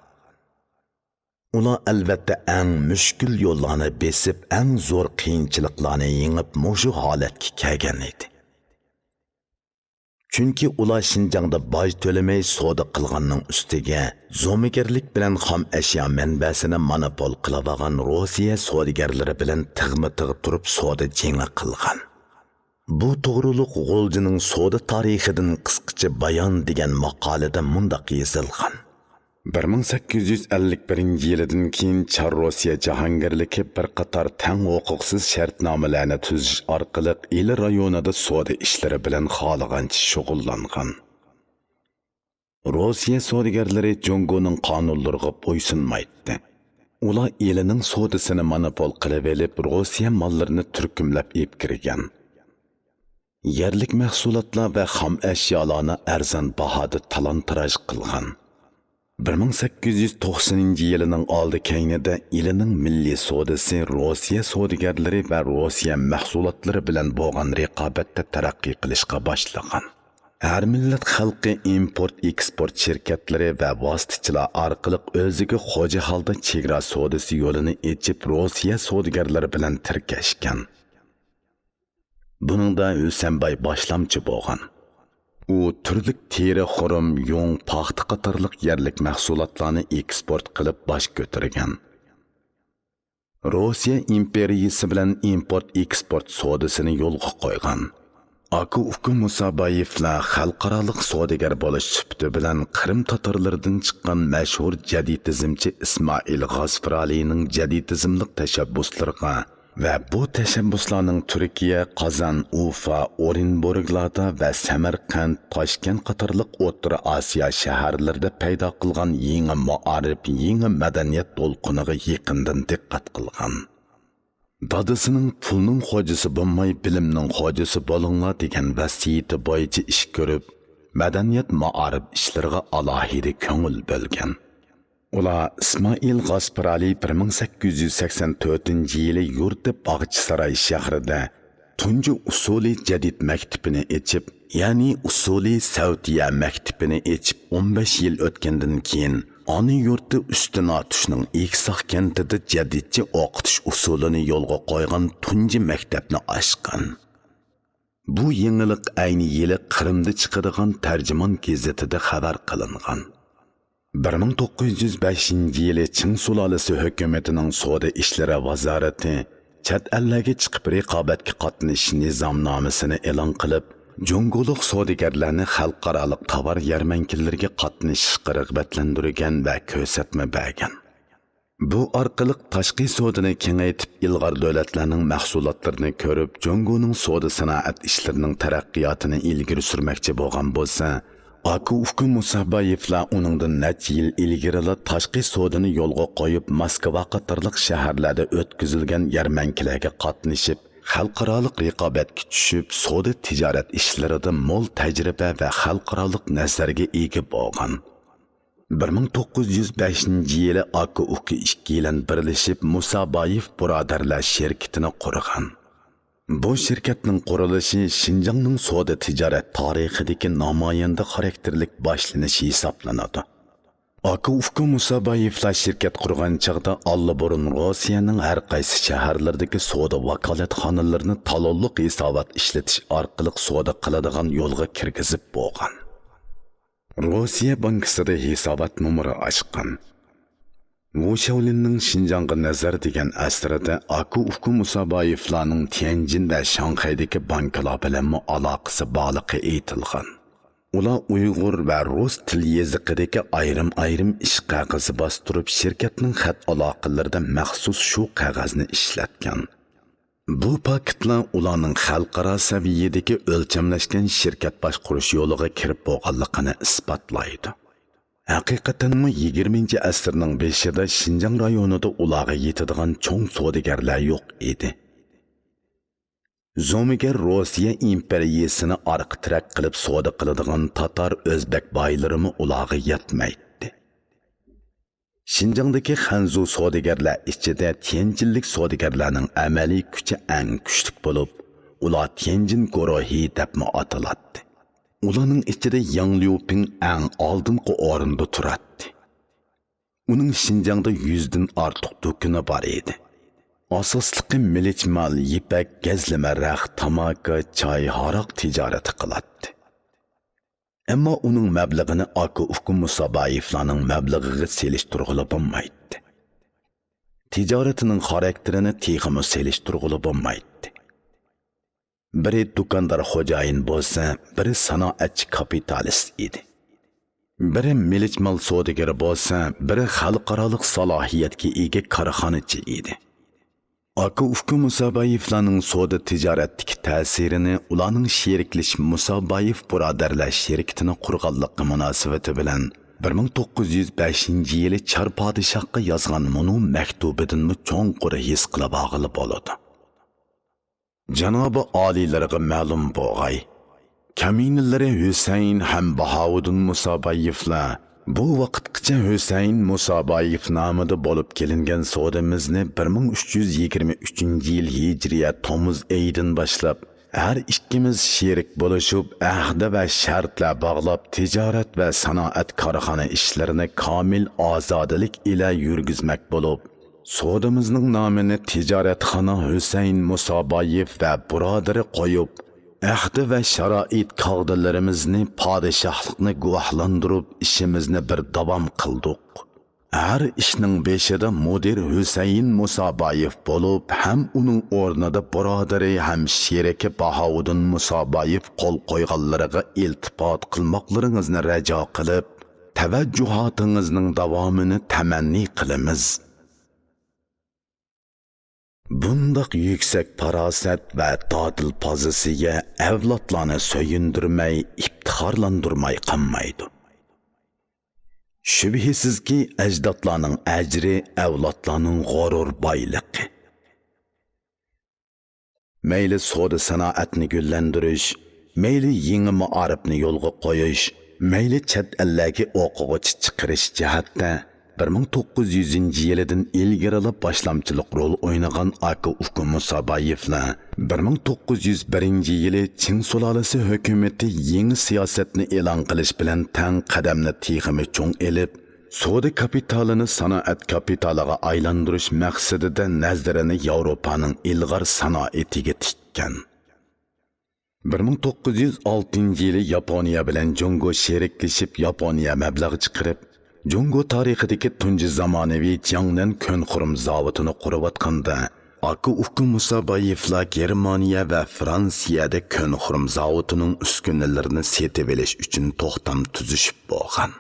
ئۇلار ئەلۋەتتە ئەڭ مۈشكۈل يوللارنى بېسىپ، ئەڭ زور قىيىنچىلىقلارنى يېڭىپ، مۇشۇ ھالەتكە كەلگەن ئىدى. چۈنكى ئۇلار شىنجاڭدا باج تۆلىمەي سودا قىلغاننىڭ ئۈستىگە، زومىگەرلىك بىلەن خام ئەشيا مەنبەسىنى مونوپول قىلىۋالغان روسىيە سودىگەرلىرى بىلەن تىغمۇ تىغ تۇرۇپ سودا جېڭى قىلغان. بۇ توغرۇلۇق غۇلجىنىڭ سودا تارىخىدىن قىسقىچە بايان دېگەن ماقالىدە مۇنداق يېزىلغان: بىر مىڭ سەككىز يۈز ئەللىك بىرىنچى يىلىدىن كېيىن چار روسىيە جاھانگىرلىكى بىر قاتار تەڭ ھوقۇقسىز شەرتنامىلەرنى تۈزۈش ئارقىلىق ئىلى رايونىدا سودا ئىشلىرى بىلەن خالىغانچە شۇغۇللانغان. روسىيە سودىگەرلىرى جۇڭگونىڭ قانۇنلىرىغا بويسۇنمايتتى. ئۇلار ئىلىنىڭ سودىسىنى مونوپول قىلىۋېلىپ، روسىيە ماللىرىنى تۈركۈملەپ ئېلىپ كىرگەن. يەرلىك مەھسۇلاتلار ۋە خام ئەشيالارنى ئەرزان باھادا تالان-تاراج قىلغان. بىر مىڭ سەككىز يۈز توقسىنىنچى يىلىنىڭ ئالدى كەينىدە ئىلىنىڭ مىللىي سودىسى روسىيە سودىگەرلىرى ۋە روسىيە مەھسۇلاتلىرى بىلەن بولغان رىقابەتتە تەرەققىي قىلىشقا باشلىغان. ھەر مىللەت خەلقى ئىمپورت-ئېكسپورت شىركەتلىرى ۋە ۋاسىتىچىلار ئارقىلىق ئۆزىگە خوجا ھالدا چېگرا سودىسى يولىنى ئېچىپ، روسىيە سودىگەرلىرى بىلەن تىركەشكەن. بۇنىڭدا ھۈسەنباي باشلامچى بولغان. ئۇ تۈرلۈك تېرە خۇرۇم، يۇڭ، پاختا قاتارلىق يەرلىك مەھسۇلاتلارنى ئېكسپورت قىلىپ باش كۆتۈرگەن. روسىيە ئىمپېرىيىسى بىلەن ئىمپورت-ئېكسپورت سودىسىنى يولغا قويغان. ئاكا-ئۇكا مۇسابايېۋلار خەلقئارالىق سودىگەر بولۇش سۈپىتى بىلەن قىرىم تاتارلىرىدىن چىققان مەشھۇر جەدىتىزمچى ئىسمائىل غاسپىرالىنىڭ جەدىتىزملىق تەشەببۇسلىرىغا ۋە بۇ تەشەببۇسلارنىڭ تۈركىيە، قازان، ئۇفا، ئورېنبۇرگلاردا ۋە سەمەرقەنت، تاشكەنت قاتارلىق ئوتتۇرا ئاسىيا شەھەرلىرىدە پەيدا قىلغان يېڭى مائارىپ، يېڭى مەدەنىيەت دولقۇنىغا يېقىندىن دىققەت قىلغان. دادىسىنىڭ «پۇلنىڭ خوجىسى بولماي، بىلىمنىڭ خوجىسى بولۇڭلار» دېگەن ۋەسىيىتى بويىچە ئىش كۆرۈپ، مەدەنىيەت، مائارىپ ئىشلىرىغا ئالاھىدە كۆڭۈل بۆلگەن. ئۇلار ئىسمائىل غاسپىرالى بىر مىڭ سەككىز يۈز سەكسەن تۆتىنچى يىلى يۇرتى باغچىساراي شەھىرىدە تۇنجى ئۇسسۇلى جەدىد مەكتىپىنى ئېچىپ، يەنى ئۇسسۇلى سەۋتىيە مەكتىپىنى ئېچىپ، ئون بەش يىل ئۆتكەندىن كېيىن، ئانا يۇرتى ئۈستۈن ئاتۇشنىڭ ئېكساق كەنتىدە جەدىدچە ئوقۇتۇش ئۇسۇلىنى يولغا قويغان تۇنجى مەكتەپنى ئاچقان. بۇ يېڭىلىق ئەينى يىلى قىرىمدا چىقىدىغان تەرجىمان گېزىتىدە خەۋەر قىلىنغان. بىر مىڭ توققۇز يۈز بەشىنچى يىلى چىڭ سۇلالىسى ھۆكۈمىتىنىڭ سودا ئىشلىرى ۋازارىتى چەت ئەللەرگە چىقىپ رىقابەتكە قاتنىشىش نىزامنامىسىنى ئېلان قىلىپ، جۇڭگولۇق سودىگەرلەرنى خەلقئارالىق تاۋار يەرمەنكىلىرىگە قاتنىشىشقا رىغبەتلەندۈرگەن ۋە كۆرسەتمە بەرگەن. بۇ ئارقىلىق تاشقى سودىنى كېڭەيتىپ، ئىلغار دۆلەتلەرنىڭ مەھسۇلاتلىرىنى كۆرۈپ، جۇڭگونىڭ سودا سانائەت ئىشلىرىنىڭ تەرەققىياتىنى ئىلگىرى سۈرمەكچى بولغان بولسا، ئاكا ئۇكا مۇسابايېۋلار ئۇنىڭدىن نەچچە يىل ئىلگىرىلا تاشقى سودىنى يولغا قويۇپ، ماسكۋا قاتارلىق شەھەرلەردە ئۆتكۈزۈلگەن يەرمەنكىلەرگە قاتنىشىپ، خەلقئارالىق رىقابەتكە چۈشۈپ، سودا تىجارەت ئىشلىرىدا مول تەجرىبە ۋە خەلقئارالىق نەزەرگە ئىگە بولغان. بىر مىڭ توققۇز يۈز بەشىنچى يىلى ئاكا ئۇكا ئىككىيلەن بىرلىشىپ مۇسابايېف بۇرادەرلەر شىركىتىنى قۇرغان. بۇ شىركەتنىڭ قۇرۇلۇشى شىنجاڭنىڭ سودا تىجارەت تارىخىدىكى نامايەندە خاراكتېرلىك باشلىنىش ھېسابلىنىدۇ. ئاكا ئۇكا مۇسابايېۋلار شىركەت قۇرغان چاغدا ئاللىبۇرۇن روسىيەنىڭ ھەر قايسى شەھەرلىرىدىكى سودا ۋاكالەتخانىلىرىنى تالونلۇق ھېسابات ئىشلىتىش ئارقىلىق سودا قىلىدىغان يولغا كىرگۈزۈپ بولغان. روسىيە بانكىسىدا ھېسابات نومۇرى ئاچقان. ۋۇ شياۋلىننىڭ شىنجاڭغا نەزەر دېگەن ئەسىرىدە ئاكا ئۇكا مۇسابايېۋلارنىڭ تيەنجىن ۋە شاڭخەيدىكى بانكىلار بىلەنمۇ ئالاقىسى بارلىقى ئېيتىلغان. ئۇلار ئۇيغۇر ۋە رۇس تىل يېزىقىدىكى ئايرىم-ئايرىم ئىش قەغىزى باستۇرۇپ، شىركەتنىڭ خەت ئالاقىلىرىدا مەخسۇس شۇ قەغەزنى ئىشلەتكەن. بۇ پاكىتلار ئۇلارنىڭ خەلقئارا سەۋىيەدىكى ئۆلچەملەشكەن شىركەت باشقۇرۇش يولىغا كىرىپ بولغانلىقىنى ئىسپاتلايدۇ. ھەقىقەتەنمۇ يىگىرمىنچى ئەسىرنىڭ بېشىدا شىنجاڭ رايونىدا ئۇلارغا يېتىدىغان چوڭ سودىگەرلەر يوق ئىدى. زومىگەر روسىيە ئىمپېرىيىسىنى ئارقا تىرەك قىلىپ سودا قىلىدىغان تاتار، ئۆزبەك بايلىرىمۇ ئۇلارغا يەتمەيتتى. شىنجاڭدىكى خەنزۇ سودىگەرلەر ئىچىدە تيەنجىنلىك سودىگەرلەرنىڭ ئەمەلىي كۈچى ئەڭ كۈچلۈك بولۇپ، ئۇلار تيەنجىن گۇرۇھى دەپمۇ ئاتىلاتتى. ئۇلارنىڭ ئىچىدە ياڭ ليۇپىڭ ئەڭ ئالدىنقى ئورۇندا تۇراتتى. ئۇنىڭ شىنجاڭدا يۈزدىن ئارتۇق دۇكىنى بار ئىدى. ئاساسلىقى مىلىچ مال، يىپەك، گەزلىمە رەخت، تاماكا، چاي، ھاراق تىجارىتى قىلاتتى. ئەمما ئۇنىڭ مەبلىغىنى ئاكا-ئۇكا مۇسابايېۋلارنىڭ مەبلىغىغا سېلىشتۇرغىلى بولمايتتى. تىجارىتىنىڭ خاراكتېرىنى تېخىمۇ سېلىشتۇرغىلى بولمايتتى. بىرى دۇكاندار خوجايىن بولسا، بىرى سانائەتچى كاپىتالىست ئىدى. بىرى مىلىچ مال سودىگىرى بولسا، بىرى خەلقئارالىق سالاھىيەتكە ئىگە كارخانىچى ئىدى. ئاكا-ئۇكا مۇسابايېۋلارنىڭ سودا تىجارەتتىكى تەسىرىنى ئۇلارنىڭ شېرىكلىشىپ مۇسابايېۋ بۇرادەرلەر شىركىتىنى قۇرغانلىقى مۇناسىۋىتى بىلەن بىر مىڭ توققۇز يۈز بەشىنچى يىلى چار پادىشاھقا يازغان مۇنۇ مەكتۇبىدىنمۇ چوڭقۇر ھېس قىلىۋالغىلى بولىدۇ. جانابىي ئالىيلىرىغا مەلۇم بولغاي، كەمىنىلىرى ھۈسەيىن ھەم باھاۋۇدۇن مۇسابايېۋلار بۇ ۋاقىتقىچە ھۈسەيىن مۇسابايېۋ نامىدا بولۇپ كېلىنگەن سودىمىزنى بىر مىڭ ئۈچ يۈز يىگىرمە ئۈچىنچى يىل ھىجرىيە تومۇز ئېيىدىن باشلاپ، ھەر ئىككىمىز شېرىك بولۇشۇپ، ئەھدە ۋە شەرتلەر باغلاپ، تىجارەت ۋە سانائەت كارخانا ئىشلىرىنى كامىل ئازادىلىك ئىلە يۈرگۈزمەك بولۇپ، سودىمىزنىڭ نامىنى تىجارەتخانا ھۈسەيىن مۇسابايېۋ ۋە بۇرادىرى قويۇپ، ئەھدە ۋە شارائىت كاغدىلىرىمىزنى پادىشاھلىقنى گۇۋاھلاندۇرۇپ، ئىشىمىزنى بىر داۋام قىلدۇق. ھەر ئىشنىڭ بېشىدا مۇدىر ھۈسەيىن مۇسابايېۋ بولۇپ، ھەم ئۇنىڭ ئورنىدا بۇرادىرى ھەم شېرىكى باھاۋۇدۇن مۇسابايېۋ قول قويغانلىرىغا ئىلتىپات قىلماقلىرىڭىزنى رەجا قىلىپ، تەۋەججۇھاتىڭىزنىڭ داۋامىنى تەمەننى قىلىمىز. بۇنداق يۈكسەك پاراسەت ۋە دادىل پازىسىيە ئەۋلادلارنى سۆيۈندۈرمەي، ئىپتىخارلاندۇرماي قالمايدۇ. شۈبھىسىزكى، ئەجدادلارنىڭ ئەجرى ئەۋلادلارنىڭ غۇرۇر بايلىقى. مەيلى سودا سانائەتنى گۈللەندۈرۈش، مەيلى يېڭى مائارىپنى يولغا قويۇش، مەيلى چەت ئەللەرگە ئوقۇغۇچى چىقىرىش جەھەتتە بىر مىڭ توققۇز يۈزىنچى يىلىدىن ئىلگىرىلا باشلامچىلىق رول ئوينىغان ئاكا ئۇكا مۇسابايېۋلار بىر مىڭ توققۇز يۈز بىرىنچى يىلى چىڭ سۇلالىسى ھۆكۈمىتى يېڭى سىياسەتنى ئېلان قىلىش بىلەن تەڭ قەدەمنى تېخىمۇ چوڭ ئېلىپ، سودا كاپىتالىنى سانائەت كاپىتالىغا ئايلاندۇرۇش مەقسىتىدە نەزىرىنى ياۋروپانىڭ ئىلغار سانائىتىگە تىككەن. بىر مىڭ توققۇز يۈز ئالتىنچى يىلى ياپونىيە بىلەن جۇڭگو شېرىكلىشىپ، ياپونىيە مەبلەغ چىقىرىپ، جۇڭگو تارىخىدىكى تۇنجى زامانىۋى جياڭنەن كۆن خۇرۇم زاۋۇتىنى قۇرۇۋاتقاندا، ئاكا ئۇكا مۇسابايېۋلار گېرمانىيە ۋە فرانسىيەدە كۆن خۇرۇم زاۋۇتىنىڭ ئۈسكۈنىلىرىنى سېتىۋېلىش ئۈچۈن توختام تۈزۈشۈپ بولغان.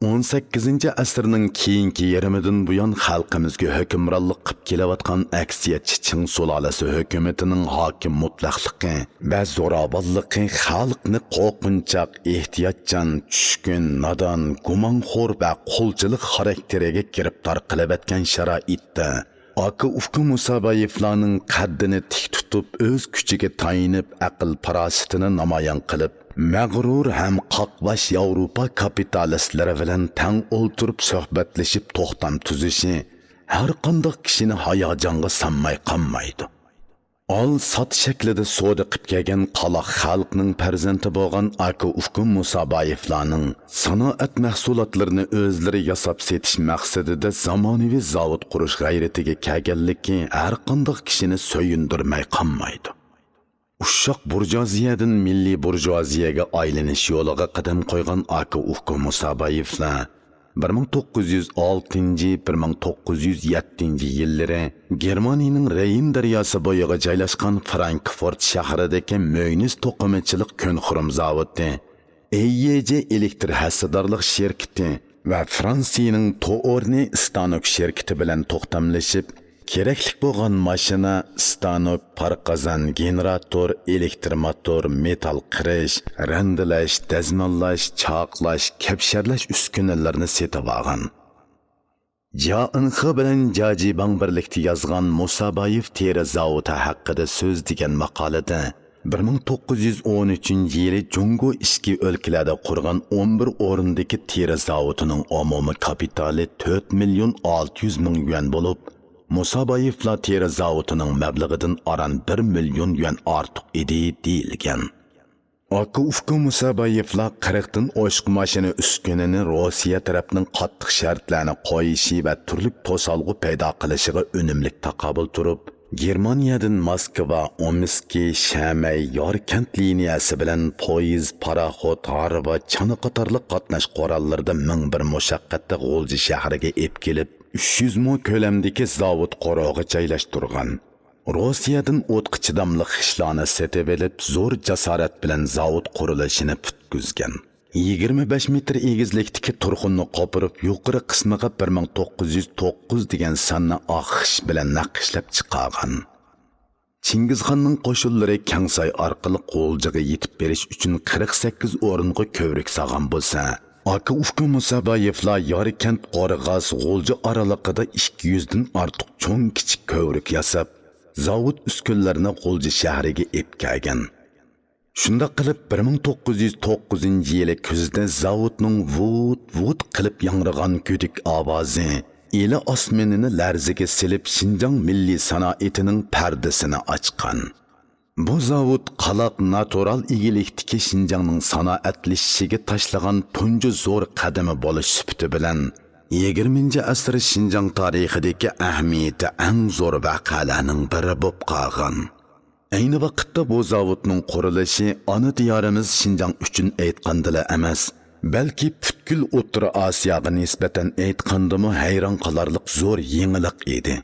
ئون سەككىزىنچى ئەسىرنىڭ كېيىنكى يېرىمىدىن بۇيان خەلقىمىزگە ھۆكۈمرانلىق قىپ كېلىۋاتقان ئەكسىيەتچى چىڭ سۇلالىسى ھۆكۈمىتىنىڭ ھاكىم مۇتلەقلىقى ۋە زوراۋانلىقى خەلقنى قورقۇنچاق، ئېھتىياتچان، چۈشكۈن، نادان، گۇمانخور ۋە قۇلچىلىق خاراكتېرىگە گىرىپتار قىلىۋەتكەن شارائىتتا، ئاكا-ئۇكا مۇسابايېۋلارنىڭ قەددىنى تىك تۇتۇپ، ئۆز كۈچىگە تايىنىپ، ئەقىل-پاراسىتىنى نامايان قىلىپ، مەغرۇر ھەم قاقباش ياۋروپا كاپىتالىستلىرى بىلەن تەڭ ئولتۇرۇپ سۆھبەتلىشىپ توختام تۈزۈشى ھەرقانداق كىشىنى ھاياجانغا سالماي قالمايدۇ. ئال-سات شەكلىدە سودا قىپ كەلگەن قالاق خەلقنىڭ پەرزەنتى بولغان ئاكا-ئۇكا مۇسابايېۋلارنىڭ سانائەت مەھسۇلاتلىرىنى ئۆزلىرى ياساپ سېتىش مەقسىتىدە زامانىۋى زاۋۇت قۇرۇش غەيرىتىگە كەلگەنلىكى ھەرقانداق كىشىنى سۆيۈندۈرمەي قالمايدۇ. ئۇششاق بۇرژۇئازىيەدىن مىللىي بۇرژۇئازىيەگە ئايلىنىش يولىغا قەدەم قويغان ئاكا-ئۇكا مۇسابايېۋلار بىر مىڭ توققۇز يۈز ئالتىنچى، بىر مىڭ توققۇز يۈز يەتتىنچى يىللىرى گېرمانىيىنىڭ رېين دەرياسى بويىغا جايلاشقان فرانكفورت شەھىرىدىكى مۆينىس توقۇمىچىلىق كۆنخورۇم زاۋۇتى، ئېيېجې ئېلېكتر ھەسسىدارلىق شىركىتى ۋە فرانسىيىنىڭ توئورنى ئىستانوك شىركىتى بىلەن توختاملىشىپ، كېرەكلىك بولغان ماشىنا، ئىستانوك، پار قازان، گېنېراتور، ئېلېكتر موتور، مېتال قىرىش، رەندىلەش، دەزماللاش، چاقلاش، كەپشەرلەش ئۈسكۈنىلىرىنى سېتىۋالغان. جيا ئېنخې بىلەن جيا جىباڭ بىرلىكتە يازغان مۇسابايېۋ تېرە زاۋۇتى ھەققىدە سۆز دېگەن ماقالىدە، بىر مىڭ توققۇز يۈز ئون ئۈچىنچى يىلى جۇڭگو ئىچكى ئۆلكىلەردە قۇرغان ئون بىر ئورۇندىكى تېرە زاۋۇتىنىڭ ئومۇمىي كاپىتالى تۆت مىليون ئالتە يۈز مىڭ يۈەن بولۇپ، مۇسابايېۋلار تېرە زاۋۇتىنىڭ مەبلىغىدىن ئاران بىر مىليون يۈەن ئارتۇق ئىدى، دېيىلگەن. ئاكا-ئۇكا مۇسابايېۋلار قىرىقتىن ئوشۇق ماشىنا ئۈسكۈنىنى روسىيە تەرەپنىڭ قاتتىق شەرتلەرنى قويۇشى ۋە تۈرلۈك توسالغۇ پەيدا قىلىشىغا ئۈنۈملۈك تاقابىل تۇرۇپ، گېرمانىيەدىن موسكۋا، ئومسكى، شەمەي، ياركەنت لىنىيەسى بىلەن پويىز، پاراخوت، ھارۋا، چانا قاتارلىق قاتناش قوراللىرىدا مىڭ بىر مۇشەققەتتە غۇلجا شەھىرىگە ئېپ كېلىپ، ئۈچ يۈز مو كۆلەمدىكى زاۋۇت قورۇغا جايلاشتۇرغان. روسىيەدىن ئوتقا چىداملىق خىشلارنى سېتىۋېلىپ، زور جاسارەت بىلەن زاۋۇت قۇرۇلۇشىنى پۈتكۈزگەن. يىگىرمە بەش مېتىر ئېگىزلىكتىكى تۇرخۇننى قوپۇرۇپ، يۇقىرى قىسمىغا بىر مىڭ توققۇز يۈز توققۇز دېگەن ساننى ئاق خىش بىلەن نەقىشلەپ چىقارغان. چىڭگىزخاننىڭ قوشۇنلىرى كەڭساي ئارقىلىق غۇلجىغا يېتىپ بېرىش ئۈچۈن قىرىق سەككىز ئورۇنغا كۆۋرۈك سالغان بولسا، ئاكا-ئۇكا مۇسابايېۋلار ياركەنت، قورغاس، غۇلجا ئارىلىقىدا ئىككى يۈزدىن ئارتۇق چوڭ-كىچىك كۆۋرۈك ياساپ، زاۋۇت ئۈسكۈنىلىرىنى غۇلجا شەھىرىگە ئېلىپ كەلگەن. شۇنداق قىلىپ، بىر مىڭ توققۇز يۈز توققۇزىنچى يىلى كۈزدە زاۋۇتنىڭ ۋۇت-ۋۇت قىلىپ ياڭرىغان گۈدۈك ئاۋازى ئىلى ئاسمىنىنى لەرزىگە سېلىپ، شىنجاڭ مىللىي سانائىتىنىڭ پەردىسىنى ئاچقان. بۇ زاۋۇت قالاق ناتۇرال ئىگىلىكتىكى شىنجاڭنىڭ سانائەتلىشىشىگە تاشلىغان تۇنجى زور قەدىمى بولۇش سۈپىتى بىلەن، يىگىرمىنچى ئەسىر شىنجاڭ تارىخىدىكى ئەھمىيىتى ئەڭ زور ۋەقەلەرنىڭ بىرى بولۇپ قالغان. ئەينى ۋاقىتتا بۇ زاۋۇتنىڭ قۇرۇلۇشى ئانا دىيارىمىز شىنجاڭ ئۈچۈن ئېيتقاندىلا ئەمەس، بەلكى پۈتكۈل ئوتتۇرا ئاسىياغا نىسبەتەن ئېيتقاندىمۇ ھەيران قالارلىق زور يېڭىلىق ئىدى.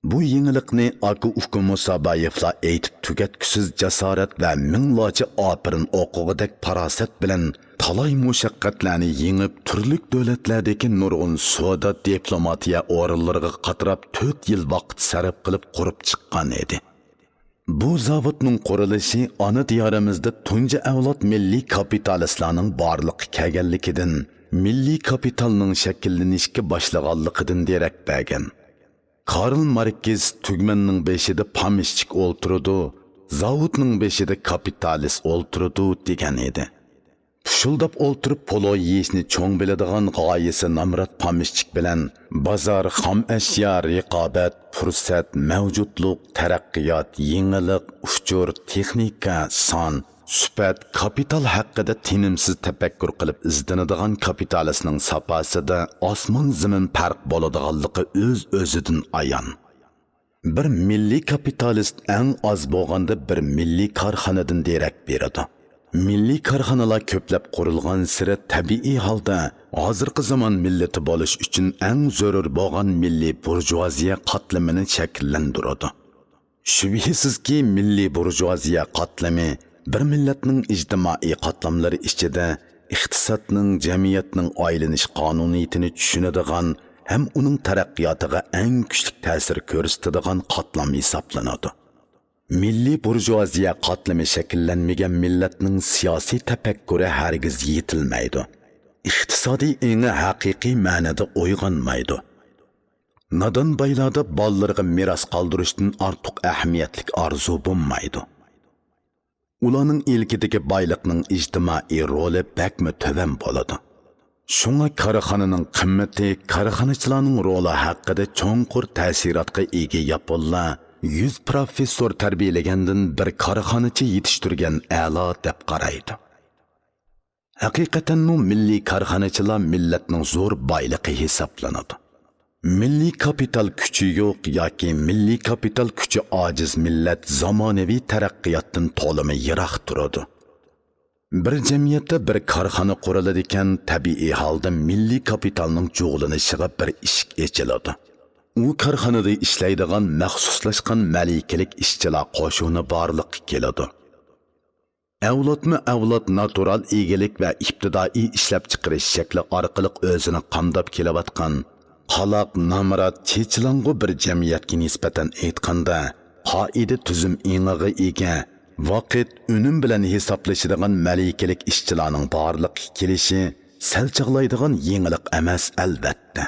بۇ يېڭىلىقنى ئاكا-ئۇكا مۇسابايېۋلار ئېيتىپ تۈگەتكۈسىز جاسارەت ۋە مىڭلارچە ئاپىرىن ئوقۇغۇدەك پاراسەت بىلەن تالاي مۇشەققەتلەرنى يېڭىپ، تۈرلۈك دۆلەتلەردىكى نۇرغۇن سودا، دىپلوماتىيە ئورۇنلىرىغا قاتراپ تۆت يىل ۋاقىت سەرپ قىلىپ قۇرۇپ چىققان ئىدى. بۇ زاۋۇتنىڭ قۇرۇلۇشى ئانا دىيارىمىزدا تۇنجى ئەۋلاد مىللىي كاپىتالىستلارنىڭ بارلىققا كەلگەنلىكىدىن، مىللىي كاپىتالنىڭ شەكىللىنىشكە باشلىغانلىقىدىن دېرەك بەرگەن. كارل ماركس «تۈگمەننىڭ بېشىدا پامىشچىك ئولتۇرىدۇ، زاۋۇتنىڭ بېشىدا كاپىتالىست ئولتۇرىدۇ» دېگەن ئىدى. پۇشۇلداپ ئولتۇرۇپ پولۇ يېيىشنى چوڭ بىلىدىغان غايىسى نامرات پامىشچىك بىلەن بازار، خام ئەشيا، رىقابەت، پۇرسەت، مەۋجۇتلۇق، تەرەققىيات، يېڭىلىق، ئۇچۇر، تېخنىكا، سان، سۈپەت، كاپىتال ھەققىدە تىنىمسىز تەپەككۇر قىلىپ ئىزدىنىدىغان كاپىتالىستنىڭ ساپاسىدا ئاسمان-زېمىن پەرق بولىدىغانلىقى ئۆز-ئۆزىدىن ئايان. بىر مىللىي كاپىتالىست ئەڭ ئاز بولغاندا بىر مىللىي كارخانىدىن دېرەك بېرىدۇ. مىللىي كارخانىلار كۆپلەپ قۇرۇلغانسېرى تەبىئىي ھالدا ھازىرقى زامان مىللىتى بولۇش ئۈچۈن ئەڭ زۆرۈر بولغان مىللىي بۇرژۇئازىيە قاتلىمىنى شەكىللەندۈرىدۇ. شۈبھىسىزكى، مىللىي بۇرژۇئازىيە قاتلىمى بىر مىللەتنىڭ ئىجتىمائىي قاتلاملىرى ئىچىدە ئىقتىسادنىڭ، جەمئىيەتنىڭ ئايلىنىش قانۇنىيىتىنى چۈشىنىدىغان ھەم ئۇنىڭ تەرەققىياتىغا ئەڭ كۈچلۈك تەسىر كۆرسىتىدىغان قاتلام ھېسابلىنىدۇ. مىللىي بۇرژۇئازىيە قاتلىمى شەكىللەنمىگەن مىللەتنىڭ سىياسىي تەپەككۇرى ھەرگىز يېتىلمەيدۇ. ئىقتىسادىي ئېڭى ھەقىقىي مەنىدە ئويغانمايدۇ. نادان بايلاردا بالىلىرىغا مىراس قالدۇرۇشتىن ئارتۇق ئەھمىيەتلىك ئارزۇ بولمايدۇ. ئۇلارنىڭ ئىلكىدىكى بايلىقنىڭ ئىجتىمائىي رولى بەكمۇ تۆۋەن بولىدۇ. شۇڭا كارخانىنىڭ قىممىتى كارخانىچىلارنىڭ رولى ھەققىدە چوڭقۇر تەسىراتقا ئىگە ياپونلار يۈز پروفېسسور تەربىيەلىگەندىن بىر كارخانىچى يېتىشتۈرگەن ئەلا دەپ قارايدۇ. ھەقىقەتەنمۇ مىللىي كارخانىچىلار مىللەتنىڭ زور بايلىقى ھېسابلىنىدۇ. مىللىي كاپىتال كۈچى يوق ياكى مىللىي كاپىتال كۈچى ئاجىز مىللەت زامانىۋى تەرەققىياتتىن تولىمۇ يىراق تۇرىدۇ. بىر جەمئىيەتتە بىر كارخانا قۇرۇلىدىكەن، تەبىئىي ھالدا مىللىي كاپىتالنىڭ جۇغلىنىشىغا بىر ئىشىك ئېچىلىدۇ. ئۇ كارخانىدا ئىشلەيدىغان مەخسۇسلاشقان مەلىكىلىك ئىشچىلار قوشۇنى بارلىققا كېلىدۇ. ئەۋلادمۇ ئەۋلاد ناتۇرال ئىگىلىك ۋە ئىپتىدائىي ئىشلەپچىقىرىش شەكلى ئارقىلىق ئۆزىنى قامداپ كېلىۋاتقان قالاق، نامرات، چېچىلاڭغۇ بىر جەمئىيەتكە نىسبەتەن ئېيتقاندا، قائىدە تۈزۈم ئېڭىغا ئىگە، ۋاقىت، ئۈنۈم بىلەن ھېسابلىشىدىغان مەلىكىلىك ئىشچىلارنىڭ بارلىققا كېلىشى سەل چاغلايدىغان يېڭىلىق ئەمەس، ئەلۋەتتە.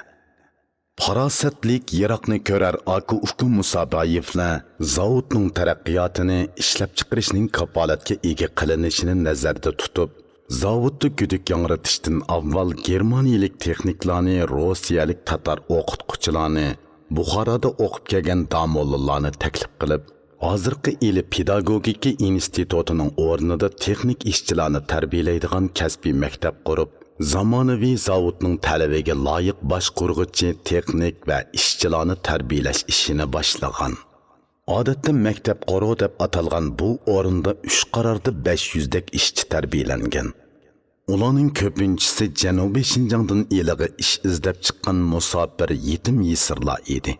پاراسەتلىك، يىراقنى كۆرەر ئاكا-ئۇكا مۇسابايېۋلار زاۋۇتنىڭ تەرەققىياتىنى، ئىشلەپچىقىرىشنىڭ كاپالەتكە ئىگە قىلىنىشىنى نەزەردە تۇتۇپ، زاۋۇتتا گۈدۈك ياڭرىتىشتىن ئاۋۋال گېرمانىيەلىك تېخنىكلارنى، روسىيەلىك تاتار ئوقۇتقۇچىلارنى، بۇخارادا ئوقۇپ كەلگەن داموللىلارنى تەكلىپ قىلىپ، ھازىرقى ئىلى پېداگوگىكا ئىنستىتۇتىنىڭ ئورنىدا تېخنىك ئىشچىلارنى تەربىيەلەيدىغان كەسپىي مەكتەپ قۇرۇپ، زامانىۋى زاۋۇتنىڭ تەلىپىگە لايىق باشقۇرغۇچى، تېخنىك ۋە ئىشچىلارنى تەربىيەلەش ئىشىنى باشلىغان. ئادەتتە مەكتەپ قورۇ دەپ ئاتالغان بۇ ئورۇندا ئۈچ قاراردا بەش يۈزدەك ئىشچى تەربىيەلەنگەن. ئۇلارنىڭ كۆپىنچىسى جەنۇبىي شىنجاڭدىن ئىلىغا ئىش ئىزدەپ چىققان مۇساپىر يېتىم يېسىرلار ئىدى.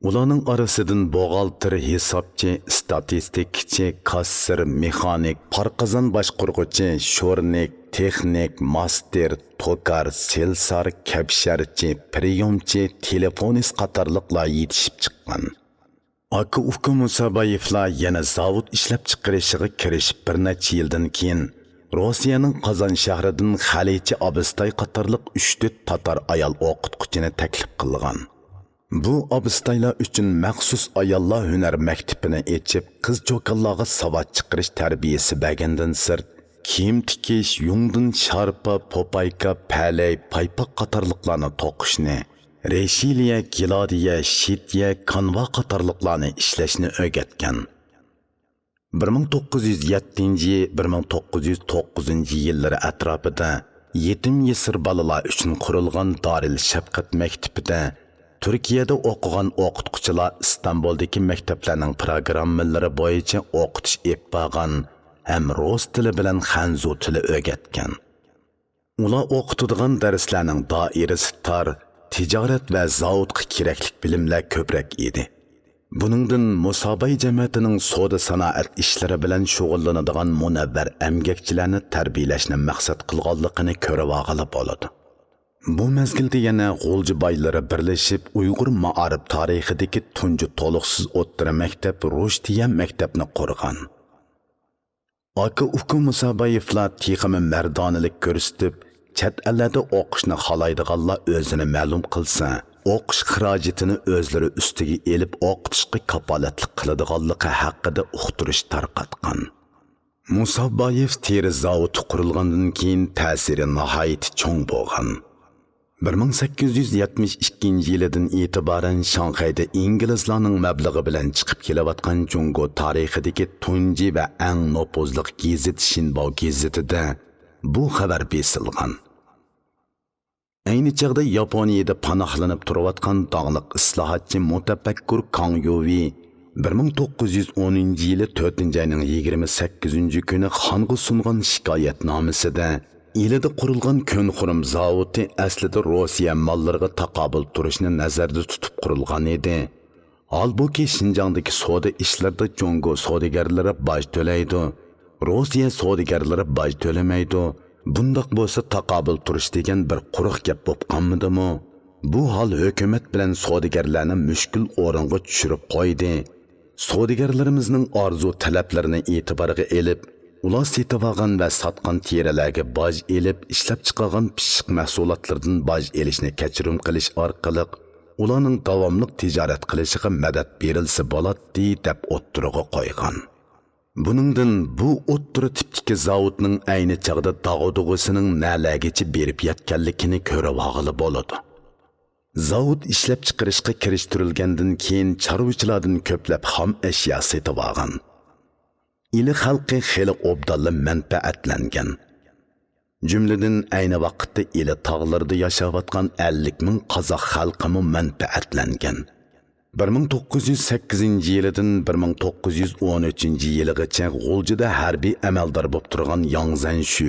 ئۇلارنىڭ ئارىسىدىن بوغالتىر، ھېسابچى، ئىستاتىستىكىچى، كاسسىر، مېخانىك، پارقازان باشقۇرغۇچى، شورنىك، تېخنىك، ماستېر، توكار، سېلسار، كەپشەرچى، پرىيومچى، تېلېفونىست قاتارلىقلار يېتىشىپ چىققان. ئاكا-ئۇكا مۇسابايېۋلار يەنە زاۋۇت ئىشلەپچىقىرىشىغا كىرىشىپ بىر نەچچە يىلدىن كېيىن، روسىيەنىڭ قازان شەھىرىدىن خەلىچە ئابىستاي قاتارلىق ئۈچ تۆت تاتار ئايال ئوقۇتقۇچىنى تەكلىپ قىلغان. بۇ ئابىستايلار ئۈچۈن مەخسۇس ئاياللار ھۈنەر مەكتىپىنى ئېچىپ، قىز-چوكانلارغا ساۋات چىقىرىش تەربىيەسى بەرگەندىن سىرت، كىيىم تىكىش، يۇڭدىن شارپا، پوپايكا، پەلەي، پايپاق قاتارلىقلارنى توقۇشنى، رېشىلىيە، گىلادىيە، شىتيە، كانۋا قاتارلىقلارنى ئىشلەشنى ئۆگەتكەن. بىر مىڭ توققۇز يۈز يەتتىنچى، بىر مىڭ توققۇز يۈز توققۇزىنچى يىللىرى ئەتراپىدا يېتىم يېسىر بالىلار ئۈچۈن قۇرۇلغان دارىل شەپقەت مەكتىپىدە تۈركىيەدە ئوقۇغان ئوقۇتقۇچىلار ئىستانبۇلدىكى مەكتەپلەرنىڭ پىروگراممىلىرى بويىچە ئوقۇتۇش ئېلىپ بارغان ھەم رۇس تىلى بىلەن خەنزۇ تىلى ئۆگەتكەن. ئۇلار ئوقۇتىدىغان دەرسلەرنىڭ دائىرىسى تار، تىجارەت ۋە زاۋۇتقا كېرەكلىك بىلىملەر كۆپرەك ئىدى. بۇنىڭدىن مۇساباي جەمەتىنىڭ سودا-سانائەت ئىشلىرى بىلەن شۇغۇللىنىدىغان مۇنەۋۋەر ئەمگەكچىلەرنى تەربىيەلەشنى مەقسەت قىلغانلىقىنى كۆرۈۋالغىلى بولىدۇ. بۇ مەزگىلدە يەنە غۇلجا بايلىرى بىرلىشىپ، ئۇيغۇر مائارىپ تارىخىدىكى تۇنجى تولۇقسىز ئوتتۇرا مەكتەپ رۇشتىيە مەكتەپنى قۇرغان. ئاكا-ئۇكا مۇسابايېۋلار تېخىمۇ مەردانىلىك كۆرسىتىپ، چەت ئەللەردە ئوقۇشنى خالايدىغانلار ئۆزىنى مەلۇم قىلسا، ئوقۇش خىراجىتىنى ئۆزلىرى ئۈستىگە ئېلىپ ئوقۇتۇشقا كاپالەتلىك قىلىدىغانلىقى ھەققىدە ئۇقتۇرۇش تارقاتقان. مۇسابايېۋ تېرە زاۋۇتى قۇرۇلغاندىن كېيىن تەسىرى ناھايىتى چوڭ بولغان. بىر مىڭ سەككىز يۈز يەتمىش ئىككىنچى يىلىدىن ئېتىبارەن شاڭخەيدە ئىنگلىزلارنىڭ مەبلىغى بىلەن چىقىپ كېلىۋاتقان جۇڭگو تارىخىدىكى تۇنجى ۋە ئەڭ نوپۇزلۇق گېزىت شىنباۋ گېزىتىدە بۇ خەۋەر بېسىلغان. ئەينى چاغدا ياپونىيىدە پاناھلىنىپ تۇرۇۋاتقان داڭلىق ئىسلاھاتچى مۇتەپەككۇر كاڭ يۇۋى بىر مىڭ توققۇز يۈز ئونىنچى يىلى تۆتىنچى ئاينىڭ يىگىرمە سەككىزىنچى كۈنى خانغا سۇنغان شىكايەتنامىسىدە، ئىلىدا قۇرۇلغان كۆنخورۇم زاۋۇتى ئەسلىدە روسىيە ماللىرىغا تاقابىل تۇرۇشنى نەزەردە تۇتۇپ قۇرۇلغان ئىدى. ھالبۇكى، شىنجاڭدىكى سودا ئىشلىرىدا جۇڭگو سودىگەرلىرى باج تۆلەيدۇ، روسىيە سودىگەرلىرى باج تۆلىمەيدۇ، بۇنداق بولسا تاقابىل تۇرۇش دېگەن بىر قۇرۇق گەپ بولۇپ قالمىدىمۇ؟ بۇ ھال ھۆكۈمەت بىلەن سودىگەرلەرنى مۈشكۈل ئورۇنغا چۈشۈرۈپ قويدى. سودىگەرلىرىمىزنىڭ ئارزۇ تەلەپلىرىنى ئېتىبارغا ئېلىپ، ئۇلار سېتىۋالغان ۋە ساتقان تېرىلەرگە باج ئېلىپ، ئىشلەپچىقارغان پىششىق مەھسۇلاتلىرىدىن باج ئېلىشنى كەچۈرۈم قىلىش ئارقىلىق ئۇلارنىڭ داۋاملىق تىجارەت قىلىشىغا مەدەت بېرىلسە بولاتتى، دەپ ئوتتۇرىغا قويغان. بۇنىڭدىن بۇ ئوتتۇرا تىپتىكى زاۋۇتنىڭ ئەينى چاغدا داغدۇغىسىنىڭ نەلەرگىچە بېرىپ يەتكەنلىكىنى كۆرۈۋالغىلى بولىدۇ. زاۋۇت ئىشلەپچىقىرىشقا كىرىشتۈرۈلگەندىن كېيىن، چارۋىچىلاردىن كۆپلەپ خام ئەشيا سېتىۋالغان. ئىلى خەلقى خېلى ئوبدانلا مەنپەئەتلەنگەن. جۈملىدىن، ئەينى ۋاقىتتا ئىلى تاغلىرىدا ياشاۋاتقان ئەللىك مىڭ قازاق خەلقىمۇ مەنپەئەتلەنگەن. بىر مىڭ توققۇز يۈز سەككىزىنچى يىلىدىن بىر مىڭ توققۇز يۈز ئون ئۈچىنچى يىلىغىچە غۇلجىدا ھەربىي ئەمەلدار بولۇپ تۇرغان ياڭ زەنشۈ،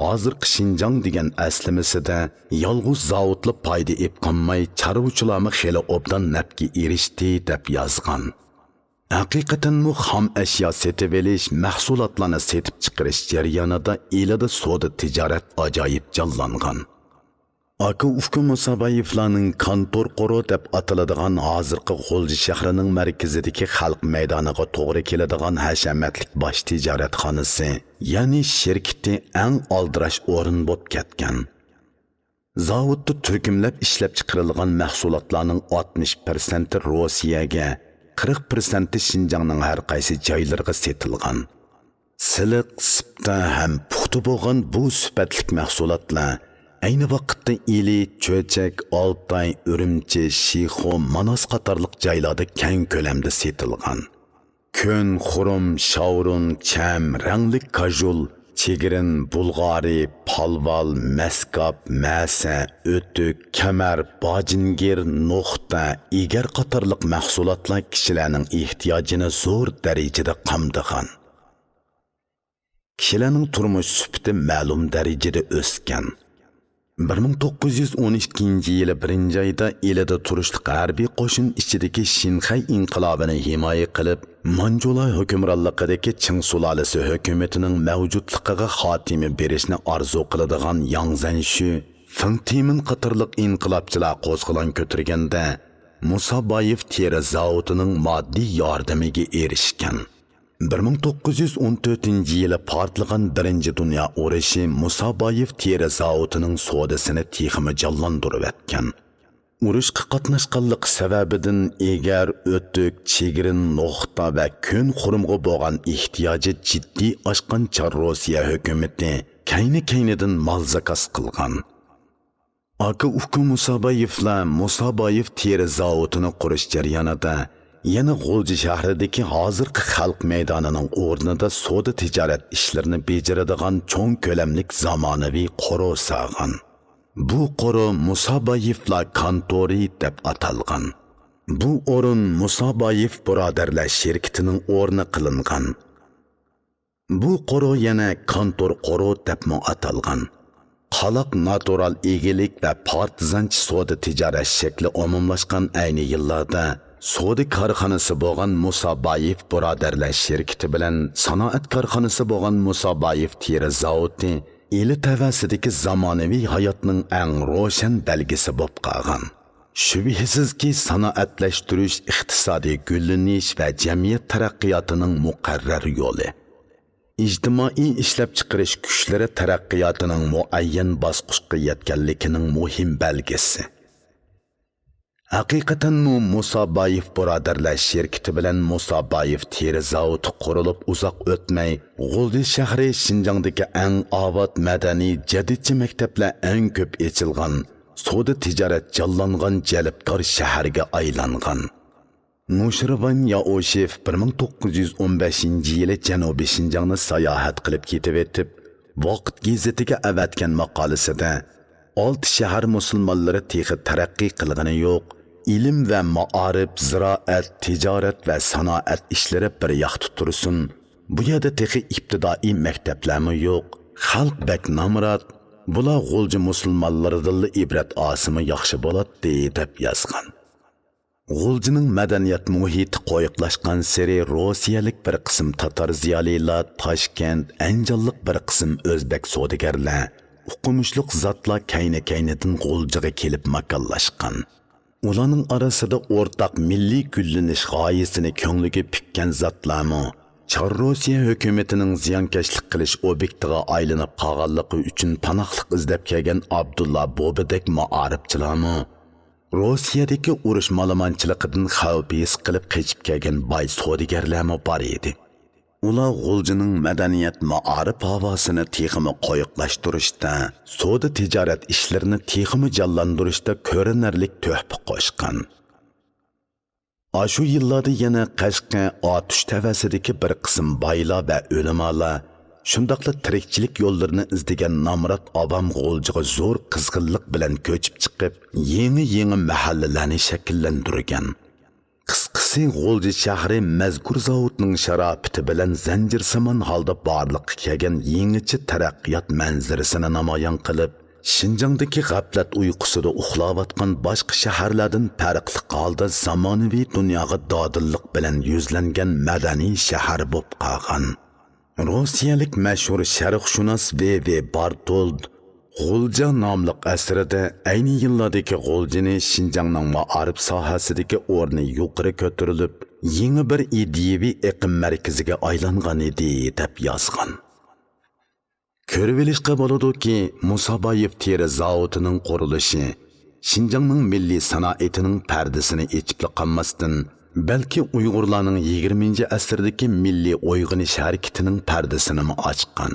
ھازىرقى شىنجاڭ دېگەن ئەسلىمىسىدە يالغۇز زاۋۇتلا پايدا ئېلىپ قالماي، چارۋىچىلارمۇ خېلى ئوبدان نەپكە ئېرىشتى، دەپ يازغان. ھەقىقەتەنمۇ خام ئەشيا سېتىۋېلىش، مەھسۇلاتلارنى سېتىپ چىقىرىش جەريانىدا ئىلىدا سودا تىجارەت ئاجايىپ جانلانغان. ئاكا ئۇكا مۇسابايېۋلارنىڭ كانتور قورۇ دەپ ئاتىلىدىغان ھازىرقى غۇلجا شەھىرىنىڭ مەركىزىدىكى خەلق مەيدانىغا توغرا كېلىدىغان ھەشەمەتلىك باش تىجارەتخانىسى، يەنى شىركىتى ئەڭ ئالدىراش ئورۇن بولۇپ كەتكەن. زاۋۇتتا تۈركۈملەپ ئىشلەپچىقىرىلغان مەھسۇلاتلارنىڭ ئاتمىش پىرسەنتى روسىيەگە، قىرىق پىرسەنتى شىنجاڭنىڭ ھەر قايسى جايلىرىغا سېتىلغان. سىلىق، سىپتا ھەم پۇختا بولغان بۇ سۈپەتلىك مەھسۇلاتلار ئەينى ۋاقىتتا ئىلى، چۆچەك، ئالتاي، ئۈرۈمچى، شىخۇ، ماناس قاتارلىق جايلاردا كەڭ كۆلەمدە سېتىلغان. كۆن خۇرۇم، شاۋرۇن، چەم، رەڭلىك كاژۇل، چىگرىن، بۇلغارى، پالۋال، مەسكاپ، مەسە، ئۆتۈك، كەمەر، باجىنگىر، نوختا، ئېگەر قاتارلىق مەھسۇلاتلار كىشىلەرنىڭ ئېھتىياجىنى زور دەرىجىدە قامدىغان. كىشىلەرنىڭ تۇرمۇش سۈپىتى مەلۇم دەرىجىدە ئۆسكەن. بىر مىڭ توققۇز يۈز ئون ئىككىنچى يىلى بىرىنچى ئايدا ئىلىدا تۇرۇشلۇق ھەربىي قوشۇن ئىچىدىكى شىنخەي ئىنقىلابىنى ھىمايە قىلىپ، مانجۇلار ھۆكۈمرانلىقىدىكى چىڭ سۇلالىسى ھۆكۈمىتىنىڭ مەۋجۇتلۇقىغا خاتىمە بېرىشنى ئارزۇ قىلىدىغان ياڭ زەنشۈ، فېڭ تىمىن قاتارلىق ئىنقىلابچىلار قوزغىلاڭ كۆتۈرگەندە، مۇسابايېف تېرە زاۋۇتىنىڭ ماددىي ياردىمىگە ئېرىشكەن. بىر مىڭ توققۇز يۈز ئون تۆتىنچى يىلى پارتلىغان بىرىنچى دۇنيا ئۇرۇشى مۇسابايېف تېرە زاۋۇتىنىڭ سودىسىنى تېخىمۇ جانلاندۇرۇۋەتكەن. ئۇرۇشقا قاتناشقانلىقى سەۋەبىدىن ئېگەر، ئۆتۈك، چىگرىن، نوختا ۋە كۆن خۇرۇمغا بولغان ئېھتىياجى جىددىي ئاشقان چار روسىيە ھۆكۈمىتى كەينى-كەينىدىن مال زاكاز قىلغان. ئاكا ئۇكا مۇسابايېفلار مۇسابايېف تېرە زاۋۇتىنى قۇرۇش جەريانىدا يەنە غۇلجا شەھىرىدىكى ھازىرقى خەلق مەيدانىنىڭ ئورنىدا سودا تىجارەت ئىشلىرىنى بېجىرىدىغان چوڭ كۆلەملىك زامانىۋى قورۇ سالغان. بۇ قورۇ مۇسابايېفلار كانتورى دەپ ئاتالغان. بۇ ئورۇن مۇسابايېف بۇرادەرلەر شىركىتىنىڭ ئورنى قىلىنغان. بۇ قورۇ يەنە كانتور قورۇ دەپمۇ ئاتالغان. قالاق ناتۇرال ئىگىلىك ۋە پارتىزانچە سودا تىجارەت شەكلى ئومۇملاشقان ئەينى يىللاردا سودا كارخانىسى بولغان مۇسابايېف بۇرادەرلەر شىركىتى بىلەن سانائەت كارخانىسى بولغان مۇسابايېف تېرە زاۋۇتى ئىلى تەۋەسىدىكى زامانىۋى ھاياتنىڭ ئەڭ روشەن بەلگىسى بولۇپ قالغان. شۈبھىسىزكى، سانائەتلەشتۈرۈش ئىقتىسادىي گۈللىنىش ۋە جەمئىيەت تەرەققىياتىنىڭ مۇقەررەر يولى. ئىجتىمائىي ئىشلەپچىقىرىش كۈچلىرى تەرەققىياتىنىڭ مۇئەييەن باسقۇچقا يەتكەنلىكىنىڭ مۇھىم بەلگىسى. ھەقىقەتەنمۇ مۇسابايېف بۇرادەرلەر شىركىتى بىلەن مۇسابايېف تېرە زاۋۇتى قۇرۇلۇپ ئۇزاق ئۆتمەي، غۇلجا شەھىرى شىنجاڭدىكى ئەڭ ئاۋات، مەدەنىي، جەدىدچە مەكتەپلەر ئەڭ كۆپ ئېچىلغان، سودا تىجارەت جانلانغان جەلپكار شەھەرگە ئايلانغان. نۇشىرۋان يائۇشېف بىر مىڭ توققۇز يۈز ئون بەشىنچى يىلى جەنۇبىي شىنجاڭنى ساياھەت قىلىپ كېتىۋېتىپ، ۋاقىت گېزىتىگە ئەۋەتكەن ماقالىسىدە، ئالتە شەھەر مۇسۇلمانلىرى تېخى تەرەققىي قىلغىنى يوق، ئىلىم ۋە مائارىپ، زىرائەت، تىجارەت ۋە سانائەت ئىشلىرى بىر ياقتا تۇرسۇن، بۇ يەردە تېخى ئىپتىدائىي مەكتەپلەرمۇ يوق، خەلق بەك نامرات، بۇلار غۇلجا مۇسۇلمانلىرىدىنلا ئىبرەت ئالسىمۇ ياخشى بولاتتى، دەپ يازغان. غۇلجىنىڭ مەدەنىيەت مۇھىتى قويۇقلاشقانسېرى روسىيەلىك بىر قىسىم تاتار زىيالىيلار، تاشكەنت، ئەنجانلىق بىر قىسىم ئۆزبەك سودىگەرلەر ئوقۇمۇشلۇق زاتلار كەينى-كەينىدىن غۇلجىغا كېلىپ ماكانلاشقان. ئۇلارنىڭ ئارىسىدا ئورتاق مىللىي گۈللىنىش غايىسىنى كۆڭلىگە پۈككەن زاتلارمۇ، چار روسىيە ھۆكۈمىتىنىڭ زىيانكەشلىك قىلىش ئوبيېكتىغا ئايلىنىپ قالغانلىقى ئۈچۈن پاناھلىق ئىزدەپ كەلگەن ئابدۇللا بوبىدەك مائارىپچىلارمۇ، روسىيەدىكى ئۇرۇش مالىمانچىلىقىدىن خەۋپ ھېس قىلىپ قېچىپ كەلگەن باي سودىگەرلەرمۇ بار ئىدى. ئۇلار غۇلجىنىڭ مەدەنىيەت، مائارىپ ھاۋاسىنى تېخىمۇ قويۇقلاشتۇرۇشتا، سودا تىجارەت ئىشلىرىنى تېخىمۇ جانلاندۇرۇشتا كۆرۈنەرلىك تۆھپە قوشقان. ئاشۇ يىللاردا يەنە قەشقەر، ئاتۇش تەۋەسىدىكى بىر قىسىم بايلار ۋە ئۆلىمالار، شۇنداقلا تىرىكچىلىك يوللىرىنى ئىزدىگەن نامرات ئاۋام غۇلجىغا زور قىزغىنلىق بىلەن كۆچۈپ چىقىپ، يېڭى-يېڭى مەھەللىلەرنى شەكىللەندۈرگەن. قىسقىسى، غۇلجا شەھىرى مەزكۇر زاۋۇتنىڭ شاراپىتى بىلەن زەنجىرسىمان ھالدا بارلىققا كەلگەن يېڭىچە تەرەققىيات مەنزىرىسىنى نامايان قىلىپ، شىنجاڭدىكى غەپلەت ئۇيقۇسىدا ئۇخلاۋاتقان باشقا شەھەرلەردىن پەرقلىق ھالدا زامانىۋى دۇنياغا دادىللىق بىلەن يۈزلەنگەن مەدەنىي شەھەر بولۇپ قالغان. روسىيەلىك مەشھۇر شەرقشۇناس ۋ ۋ بارتولد غۇلجا ناملىق ئەسىرىدە ئەينى يىللاردىكى غۇلجىنى شىنجاڭنىڭ مائارىپ ساھەسىدىكى ئورنى يۇقىرى كۆتۈرۈلۈپ، يېڭى بىر ئىدىيەۋى ئېقىم مەركىزىگە ئايلانغان ئىدى، دەپ يازغان. كۆرۈۋېلىشقا بولىدۇكى، مۇسابايېف تېرە زاۋۇتىنىڭ قۇرۇلۇشى شىنجاڭنىڭ مىللىي سانائىتىنىڭ پەردىسىنى ئېچىپلا قالماستىن، بەلكى ئۇيغۇرلارنىڭ يىگىرمىنچى ئەسىردىكى مىللىي ئويغىنىش ھەرىكىتىنىڭ پەردىسىنىمۇ ئاچقان.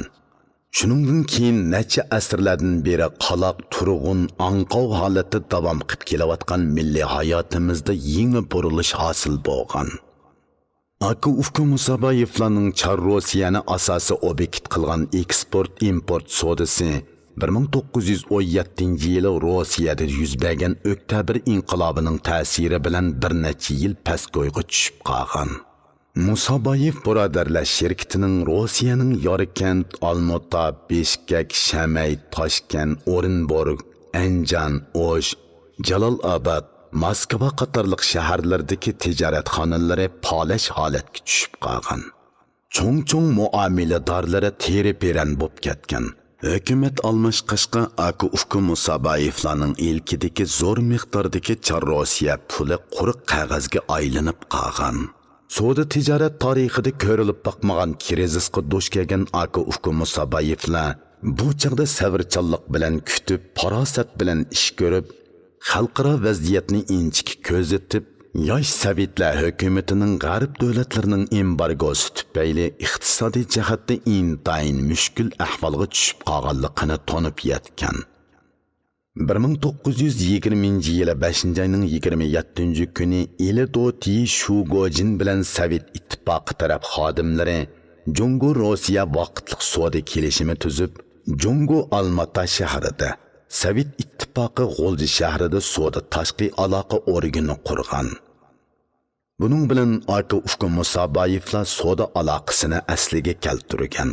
شۇنىڭدىن كېيىن نەچچە ئەسىرلەردىن بېرى قالاق، تۇرغۇن، ئاڭقاۋ ھالەتتە داۋام قىلىپ كېلىۋاتقان مىللىي ھاياتىمىزدا يېڭى بۇرۇلۇش ھاسىل بولغان. ئاكا-ئۇكا مۇسابايېفلارنىڭ چار روسىيەنى ئاساسىي ئوبيېكت قىلغان ئېكسپورت-ئىمپورت سودىسى بىر مىڭ توققۇز يۈز ئون يەتتىنچى يىلى روسىيەدە يۈز بەرگەن ئۆكتەبىر ئىنقىلابىنىڭ تەسىرى بىلەن بىر نەچچە يىل پەسكويغا چۈشۈپ قالغان. مۇسابايېف بۇرادەرلەر شىركىتىنىڭ روسىيەنىڭ ياركەنت، ئالمۇتا، بىشكەك، شەمەي، تاشكەنت، ئورېنبورگ، ئەنجان، ئوش، جالالئاباد، ماسكۋا قاتارلىق شەھەرلىرىدىكى تىجارەتخانىلىرى پالەچ ھالەتكە چۈشۈپ قالغان. چوڭ-چوڭ مۇئامىلىدارلىرى تېرە-پېرەن بوپ كەتكەن. ھۆكۈمەت ئالماشقاچقا، ئاكا-ئۇكا مۇسابايېفلارنىڭ ئىلكىدىكى زور مىقداردىكى چار روسىيە پۇلى قۇرۇق قەغەزگە ئايلىنىپ قالغان. سودا-تىجارەت تارىخىدا كۆرۈلۈپ باقمىغان كىرىزىسقا دۇچ كەلگەن ئاكا-ئۇكا مۇسابايېفلار بۇ چاغدا سەۋرچانلىق بىلەن كۈتۈپ، پاراسەت بىلەن ئىش كۆرۈپ، خەلقئارا ۋەزىيەتنى ئىنچىكە كۆزىتىپ، ياش سوۋېتلار ھۆكۈمىتىنىڭ غەرب دۆلەتلىرىنىڭ ئېمبارگوسى تۈپەيلى ئىقتىسادىي جەھەتتە ئىنتايىن مۈشكۈل ئەھۋالغا چۈشۈپ قالغانلىقىنى تونۇپ يەتكەن. بىر مىڭ توققۇز يۈز يىگىرمىنچى يىلى بەشىنچى ئاينىڭ يىگىرمە يەتتىنچى كۈنى ئىلى دوتى شۇگوجىن بىلەن سوۋېت ئىتتىپاقى تەرەپ خادىملىرى جۇڭگو روسىيە ۋاقىتلىق سودا كېلىشىمى تۈزۈپ، جۇڭگو ئالماتا شەھىرىدە، سوۋېت ئىتتىپاقى غۇلجا شەھىرىدە سودا تاشقى ئالاقە ئورگىنى قۇرغان. بۇنىڭ بىلەن ئاكا-ئۇكا مۇسابايېفلار سودا ئالاقىسىنى ئەسلىگە كەلتۈرگەن.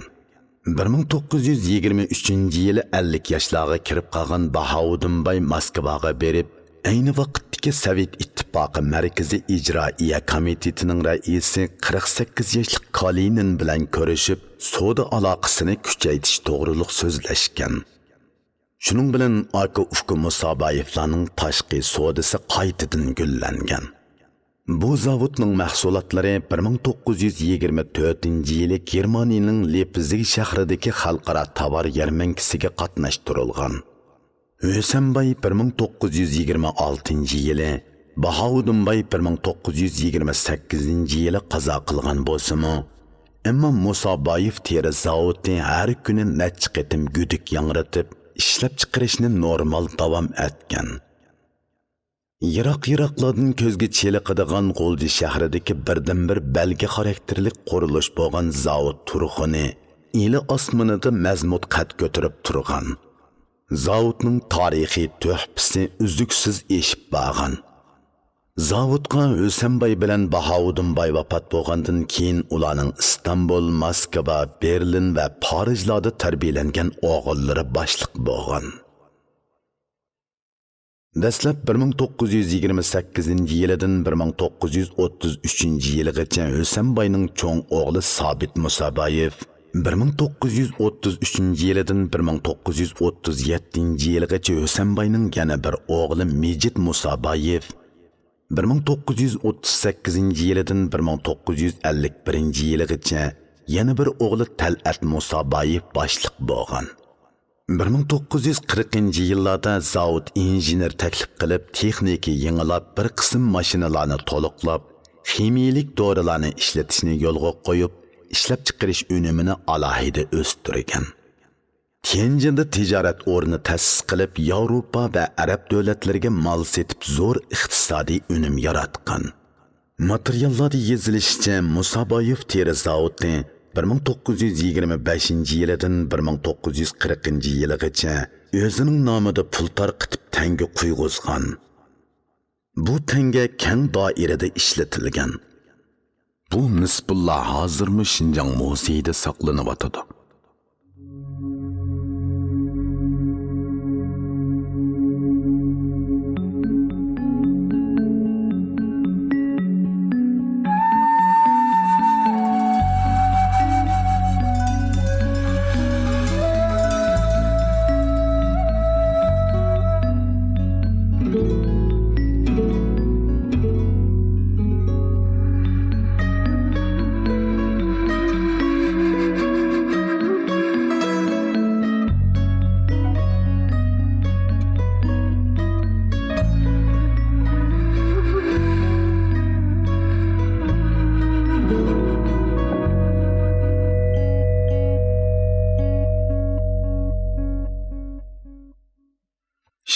بىر مىڭ توققۇز يۈز يىگىرمە ئۈچىنچى يىلى ئەللىك ياشلارغا كىرىپ قالغان باھاۋۇدۇن باي ماسكۋاغا بېرىپ، ئەينى ۋاقىتتىكى سوۋېت ئىتتىپاقى مەركىزىي ئىجرائىيە كومىتېتىنىڭ رەئىسى قىرىق سەككىز ياشلىق كالىنىن بىلەن كۆرۈشۈپ، سودا ئالاقىسىنى كۈچەيتىش توغرۇلۇق سۆزلەشكەن. شۇنىڭ بىلەن ئاكا-ئۇكا مۇسابايېفلارنىڭ تاشقى سودىسى قايتىدىن گۈللەنگەن. بۇ زاۋۇتنىڭ مەھسۇلاتلىرى بىر مىڭ توققۇز يۈز يىگىرمە تۆتىنچى يىلى گېرمانىيىنىڭ لېپزىگ شەھىرىدىكى خەلقئارا تاۋار يەرمەنكىسىگە قاتناشتۇرۇلغان. ھۆسەنباي بىر مىڭ توققۇز يۈز يىگىرمە ئالتىنچى يىلى، باھاۋۇدۇنباي بىر مىڭ توققۇز يۈز يىگىرمە سەككىزىنچى يىلى قازا قىلغان بولسىمۇ، ئەمما مۇسابايېف تېرە زاۋۇتى ھەر كۈنى نەچچە قېتىم گۈدۈك ياڭرىتىپ، ئىشلەپچىقىرىشنى نورمال داۋام ئەتكەن. يىراق-يىراقلاردىن كۆزگە چېلىقىدىغان غۇلجا شەھىرىدىكى بىردىنبىر بەلگە خاراكتېرلىك قۇرۇلۇش بولغان زاۋۇت تۇرخۇنى ئىلى ئاسمىنىدا مەزمۇت قەد كۆتۈرۈپ تۇرغان. زاۋۇتنىڭ تارىخىي تۆھپىسى ئۈزلۈكسىز ئېشىپ بارغان. زاۋۇتقا ھۆسەنباي بىلەن باھاۋۇدۇنباي ۋاپات بولغاندىن كېيىن، ئۇلارنىڭ ئىستانبۇل، ماسكۋا، بېرلىن ۋە پارىژلاردا تەربىيەلەنگەن ئوغۇللىرى باشلىق بولغان. دەسلەپ بىر مىڭ توققۇز يۈز يىگىرمە سەككىزىنچى يىلىدىن بىر مىڭ توققۇز يۈز ئوتتۇز ئۈچىنچى يىلىغىچە ھۈسەنباينىڭ چوڭ ئوغلى سابىت مۇسابايېف، بىر مىڭ توققۇز يۈز ئوتتۇز ئۈچىنچى يىلىدىن بىر مىڭ توققۇز يۈز ئوتتۇز يەتتىنچى يىلىغىچە ھۈسەنباينىڭ يەنە بىر ئوغلى مىجىت مۇسابايېف، بىر مىڭ توققۇز يۈز ئوتتۇز سەككىزىنچى يىلىدىن بىر مىڭ توققۇز يۈز ئەللىك بىرىنچى يىلىغىچە يەنە بىر ئوغلى تەلئەت مۇسابايېف باشلىق بولغان. بىر مىڭ توققۇز يۈز قىرىقىنچى يىللاردا زاۋۇت ئىنژېنېر تەكلىپ قىلىپ، تېخنىكا يېڭىلاپ، بىر قىسىم ماشىنىلارنى تولۇقلاپ، خىمىيەلىك دورىلارنى ئىشلىتىشنى يولغا قويۇپ، ئىشلەپچىقىرىش ئۈنۈمىنى ئالاھىدە ئۆستۈرگەن. تيەنجىندە تىجارەت ئورنى تەسىس قىلىپ، ياۋروپا ۋە ئەرەب دۆلەتلىرىگە مال سېتىپ، زور ئىقتىسادىي ئۈنۈم ياراتقان. ماتېرىياللاردا يېزىلىشىچە، مۇسابايېف تېرە زاۋۇتى بىر مىڭ توققۇز يۈز يىگىرمە بەشىنچى يىلىدىن بىر مىڭ توققۇز يۈز قىرىقىنچى يىلىغىچە ئۆزىنىڭ نامىدا پۇل تارقىتىپ تەڭگە قۇيغۇزغان. بۇ تەڭگە كەڭ دائىرىدە ئىشلىتىلگەن. بۇ نىسبۇللا ھازىرمۇ شىنجاڭ مۇزېيىدا ساقلىنىۋاتىدۇ.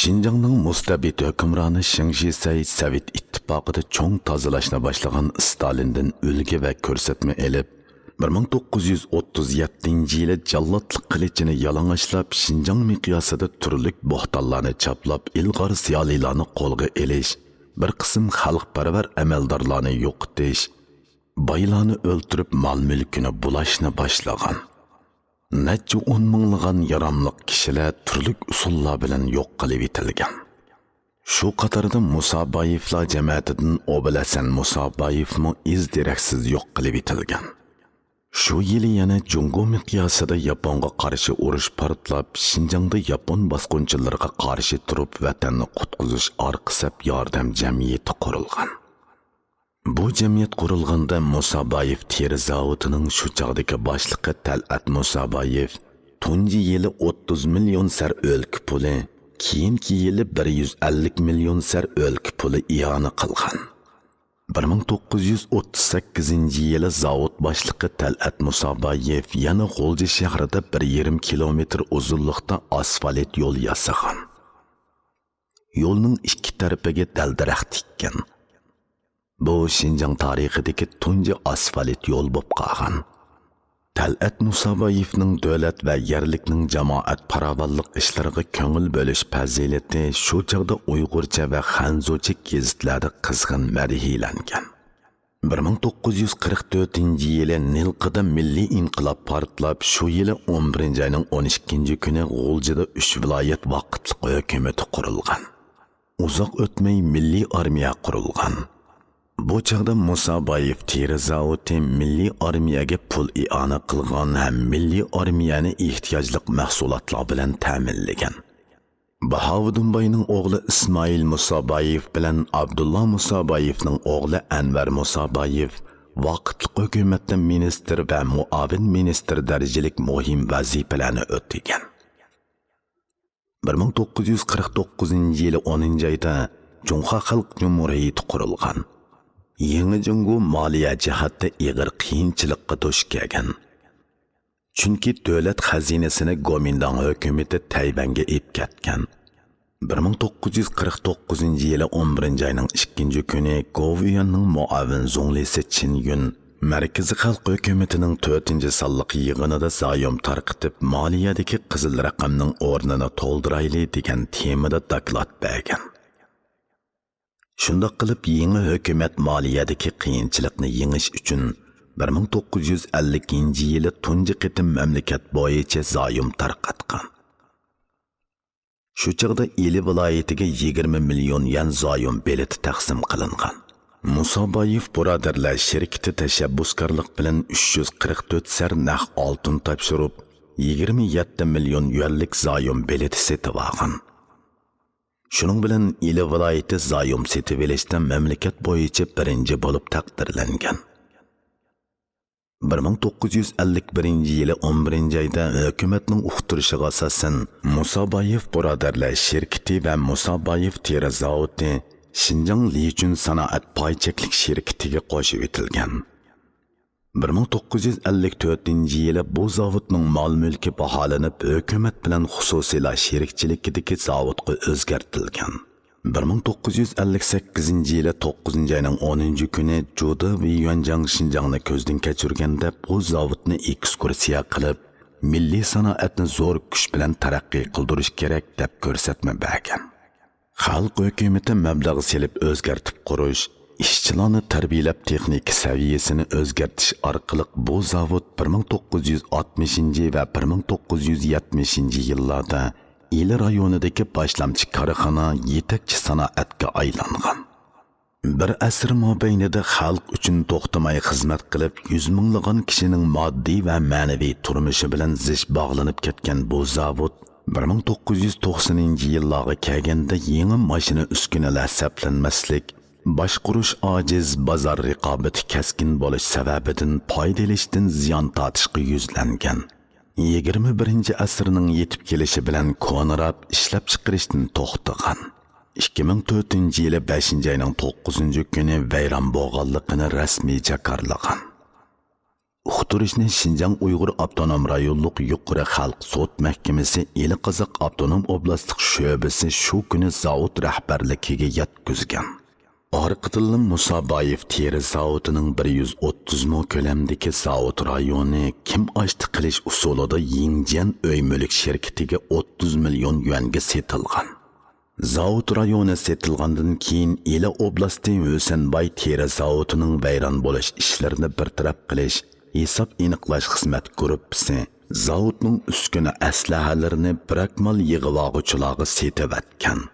شىنجاڭنىڭ مۇستەبىت ھۆكۈمرانى شېڭ شىسەي سوۋېت ئىتتىپاقىدا چوڭ تازىلاشنى باشلىغان ستالىندىن ئۈلگە ۋە كۆرسەتمە ئېلىپ، بىر مىڭ توققۇز يۈز ئوتتۇز يەتتىنچى يىلى جاللاتلىق قىلىچىنى يالىڭاچلاپ، شىنجاڭ مىقياسىدا تۈرلۈك بوھتانلارنى چاپلاپ، ئىلغار زىيالىيلارنى قولغا ئېلىش، بىر قىسىم خەلقپەرۋەر ئەمەلدارلارنى يوقىتىش، بايلارنى ئۆلتۈرۈپ، مال-مۈلكىنى بۇلاشنى باشلىغان. نەچچە ئون مىڭلىغان ياراملىق كىشىلەر تۈرلۈك ئۇسۇللار بىلەن يوق قىلىۋېتىلگەن. شۇ قاتاردا مۇسابايېفلار جەمەتىدىن ئوبۇلھەسەن مۇسابايېفمۇ ئىز-دېرەكسىز يوق قىلىۋېتىلگەن. شۇ يىلى يەنە جۇڭگو مىقياسىدا ياپونغا قارشى ئۇرۇش پارتلاپ، شىنجاڭدا ياپون باسقۇنچىلىرىغا قارشى تۇرۇپ، ۋەتەننى قۇتقۇزۇش ئارقا سەپ ياردەم جەمئىيىتى قۇرۇلغان. بۇ جەمئىيەت قۇرۇلغاندا مۇسابايېف تېرە زاۋۇتىنىڭ شۇ چاغدىكى باشلىقى تەلئەت مۇسابايېف تۇنجى يىلى ئوتتۇز مىليون سەر ئۆلكە پۇلى، كېيىنكى يىلى بىر يۈز ئەللىك مىليون سەر ئۆلكە پۇلى ئىئانە قىلغان. بىر مىڭ توققۇز يۈز ئوتتۇز سەككىزىنچى يىلى زاۋۇت باشلىقى تەلئەت مۇسابايېف يەنە غۇلجا شەھىرىدە بىر يېرىم كىلومېتىر ئۇزۇنلۇقتا ئاسفالت يول ياسىغان. يولنىڭ ئىككى تەرىپىگە دەل-دەرەخ تىككەن. بۇ شىنجاڭ تارىخىدىكى تۇنجى ئاسفالت يول بولۇپ قالغان. تەلئەت مۇسابايېفنىڭ دۆلەت ۋە يەرلىكنىڭ جامائەت پاراۋانلىق ئىشلىرىغا كۆڭۈل بۆلۈش پەزىلىتى شۇ چاغدا ئۇيغۇرچە ۋە خەنزۇچە گېزىتلەردە قىزغىن مەدھىيەلەنگەن. بىر مىڭ توققۇز يۈز قىرىق تۆتىنچى يىلى نىلقىدا مىللىي ئىنقىلاب پارتلاپ، شۇ يىلى ئون بىرىنچى ئاينىڭ ئون ئىككىنچى كۈنى غۇلجىدا ئۈچ ۋىلايەت ۋاقىتلىق ھۆكۈمىتى قۇرۇلغان. ئۇزاق ئۆتمەي مىللىي ئارمىيە قۇرۇلغان. بۇ چاغدا مۇسابايېف تېرە زاۋۇتى مىللىي ئارمىيەگە پۇل ئىئانە قىلغان ھەم مىللىي ئارمىيەنى ئېھتىياجلىق مەھسۇلاتلار بىلەن تەمىنلىگەن. باھاۋۇدۇن باينىڭ ئوغلى ئىسمائىل مۇسابايېف بىلەن ئابدۇللا مۇسابايېفنىڭ ئوغلى ئەنۋەر مۇسابايېف ۋاقىتلىق ھۆكۈمەتتە مىنىستىر ۋە مۇئاۋىن مىنىستىر دەرىجىلىك مۇھىم ۋەزىپىلەرنى ئۆتىگەن. بىر مىڭ توققۇز يۈز قىرىق توققۇزىنچى يىلى ئونىنچى ئايدا جۇڭخۇا خەلق جۇمھۇرىيىتى قۇرۇلغان. يېڭى جۇڭگو مالىيە جەھەتتە ئېغىر قىيىنچىلىققا دۇچ كەلگەن. چۈنكى دۆلەت خەزىنىسىنى گومىنداڭ ھۆكۈمىتى تەيۋەنگە ئېلىپ كەتكەن. بىر مىڭ توققۇز يۈز قىرىق توققۇزىنچى يىلى ئون بىرىنچى ئاينىڭ ئىككىنچى كۈنى گوۋۇيۈەننىڭ مۇئاۋىن زۇڭلىسى چىن يۈن مەركىزىي خەلق ھۆكۈمىتىنىڭ تۆتىنچى سانلىق يىغىنىدا زايوم تارقىتىپ، مالىيەدىكى قىزىل رەقەمنىڭ ئورنىنى تولدۇرايلى دېگەن تېمىدا دوكلات بەرگەن. شۇنداق قىلىپ، يېڭى ھۆكۈمەت مالىيەدىكى قىيىنچىلىقنى يېڭىش ئۈچۈن بىر مىڭ توققۇز يۈز ئەللىكىنچى يىلى تۇنجى قېتىم مەملىكەت بويىچە زايوم تارقاتقان. شۇ چاغدا ئىلى ۋىلايىتىگە يىگىرمە مىليون يۈەن زايوم بېلىتى تەقسىم قىلىنغان. مۇسابايېف بۇرادەرلەر شىركىتى تەشەببۇسكارلىق بىلەن ئۈچ يۈز قىرىق تۆت سەر نەق ئالتۇن تاپشۇرۇپ، يىگىرمە يەتتە مىليون يۈەنلىك زايوم بېلىتى سېتىۋالغان. شۇنىڭ بىلەن ئىلى ۋىلايىتى زايوم سېتىۋېلىشتا مەملىكەت بويىچە بىرىنچى بولۇپ تەقدىرلەنگەن. بىر مىڭ توققۇز يۈز ئەللىك بىرىنچى يىلى ئون بىرىنچى ئايدا ھۆكۈمەتنىڭ ئۇقتۇرۇشىغا ئاساسەن، مۇسابايېف بۇرادەرلەر شىركىتى ۋە مۇسابايېف تېرە زاۋۇتى شىنجاڭ لىچۈن سانائەت پاي چەكلىك شىركىتىگە قوشۇۋېتىلگەن. بىر مىڭ توققۇز يۈز ئەللىك تۆتىنچى يىلى بۇ زاۋۇتنىڭ مال-مۈلكى باھالىنىپ، ھۆكۈمەت بىلەن خۇسۇسىيلار شېرىكچىلىكىدىكى زاۋۇتقا ئۆزگەرتىلگەن. بىر مىڭ توققۇز يۈز ئەللىك سەككىزىنچى يىلى توققۇزىنچى ئاينىڭ ئونىنچى كۈنى جۇدې ۋېيۈەنجاڭ شىنجاڭنى كۆزدىن كەچۈرگەندە، بۇ زاۋۇتنى ئېكسكۇرسىيە قىلىپ، مىللىي سانائەتنى زور كۈچ بىلەن تەرەققىي قىلدۇرۇش كېرەك، دەپ كۆرسەتمە بەرگەن. خەلق ھۆكۈمىتى مەبلەغ سېلىپ ئۆزگەرتىپ قۇرۇش، ئىشچىلارنى تەربىيەلەپ تېخنىكا سەۋىيەسىنى ئۆزگەرتىش ئارقىلىق بۇ زاۋۇت بىر مىڭ توققۇز يۈز ئاتمىشىنچى ۋە بىر مىڭ توققۇز يۈز يەتمىشىنچى يىللاردا ئىلى رايونىدىكى باشلامچى كارخانا، يېتەكچى سانائەتكە ئايلانغان. بىر ئەسىر مابەينىدە خەلق ئۈچۈن توختىماي خىزمەت قىلىپ، يۈز مىڭلىغان كىشىنىڭ ماددىي ۋە مەنىۋى تۇرمۇشى بىلەن زىچ باغلىنىپ كەتكەن بۇ زاۋۇت بىر مىڭ توققۇز يۈز توقسىنىنچى يىللارغا كەلگەندە يېڭى ماشىنا ئۈسكۈنىلەر سەپلەنمەسلىك، باشقۇرۇش ئاجىز، بازار رىقابىتى كەسكىن بولۇش سەۋەبىدىن پايدا ئېلىشتىن زىيان تارتىشقا يۈزلەنگەن. يىگىرمە بىرىنچى ئەسىرنىڭ يېتىپ كېلىشى بىلەن كونىراپ ئىشلەپچىقىرىشتىن توختىغان. ئىككى مىڭ تۆتىنچى يىلى بەشىنچى ئاينىڭ توققۇزىنچى كۈنى ۋەيران بولغانلىقىنى رەسمىي جاكارلىغان. ئۇقتۇرۇشنى شىنجاڭ ئۇيغۇر ئاپتونوم رايونلۇق يۇقىرى خەلق سوت مەھكىمىسى ئىلى قازاق ئاپتونوم ئوبلاستلىق شۆبىسى شۇ كۈنى زاۋۇت رەھبەرلىكىگە يەتكۈزگەن. ئارقىدىنلا مۇسابايېف تېرە زاۋۇتىنىڭ بىر يۈز ئوتتۇز مو كۆلەمدىكى زاۋۇت رايونى كىم ئاشتى قىلىش ئۇسۇلىدا يىڭجيەن ئۆي مۈلۈك شىركىتىگە ئوتتۇز مىليون يۈەنگە سېتىلغان. زاۋۇت رايونى سېتىلغاندىن كېيىن، ئىلى ئوبلاستى ھۈسەنباي تېرە زاۋۇتىنىڭ ۋەيران بولۇش ئىشلىرىنى بىر تەرەپ قىلىش، ھېساب ئېنىقلاش خىزمەت گۇرۇپپىسى زاۋۇتنىڭ ئۈسكۈنە ئەسلىھەلىرىنى بىراكمال يىغىۋالغۇچىلارغا سېتىۋەتكەن.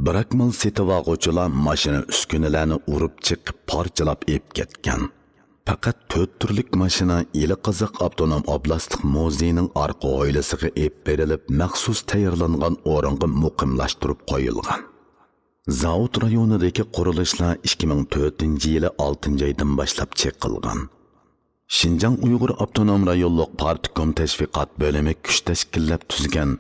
بىراكمال سېتىۋالغۇچىلار ماشىنا ئۈسكۈنىلەرنى ئۇرۇپ چېقىپ، پارچىلاپ ئېلىپ كەتكەن. پەقەت تۆت تۈرلۈك ماشىنا ئىلى قازاق ئاپتونوم ئوبلاستلىق مۇزېيىنىڭ ئارقا ھويلىسىغا ئېلىپ بېرىلىپ، مەخسۇس تەييارلانغان ئورۇنغا مۇقىملاشتۇرۇپ قويۇلغان. زاۋۇت رايونىدىكى قۇرۇلۇشلار ئىككى مىڭ تۆتىنچى يىلى ئالتىنچى ئايدىن باشلاپ چېقىلغان. شىنجاڭ ئۇيغۇر ئاپتونوم رايونلۇق پارتكوم تەشۋىقات بۆلۈمى كۈچ تەشكىللەپ تۈزگەن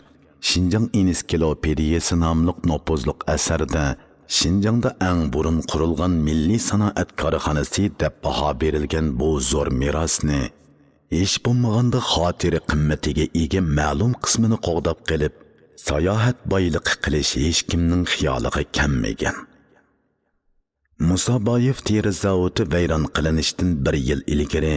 شىنجاڭ ئېنسىكلوپېدىيىسى ناملىق نوپۇزلۇق ئەسەردە شىنجاڭدا ئەڭ بۇرۇن قۇرۇلغان مىللىي سانائەت كارخانىسى دەپ باھا بېرىلگەن بۇ زور مىراسنى ھېچ بولمىغاندا خاتىرە قىممىتىگە ئىگە مەلۇم قىسمىنى قوغداپ قېلىپ، ساياھەت بايلىقى قىلىش ھېچكىمنىڭ خىيالىغا كەلمىگەن. مۇسابايېف تېرە زاۋۇتى ۋەيران قىلىنىشتىن بىر يىل ئىلگىرى،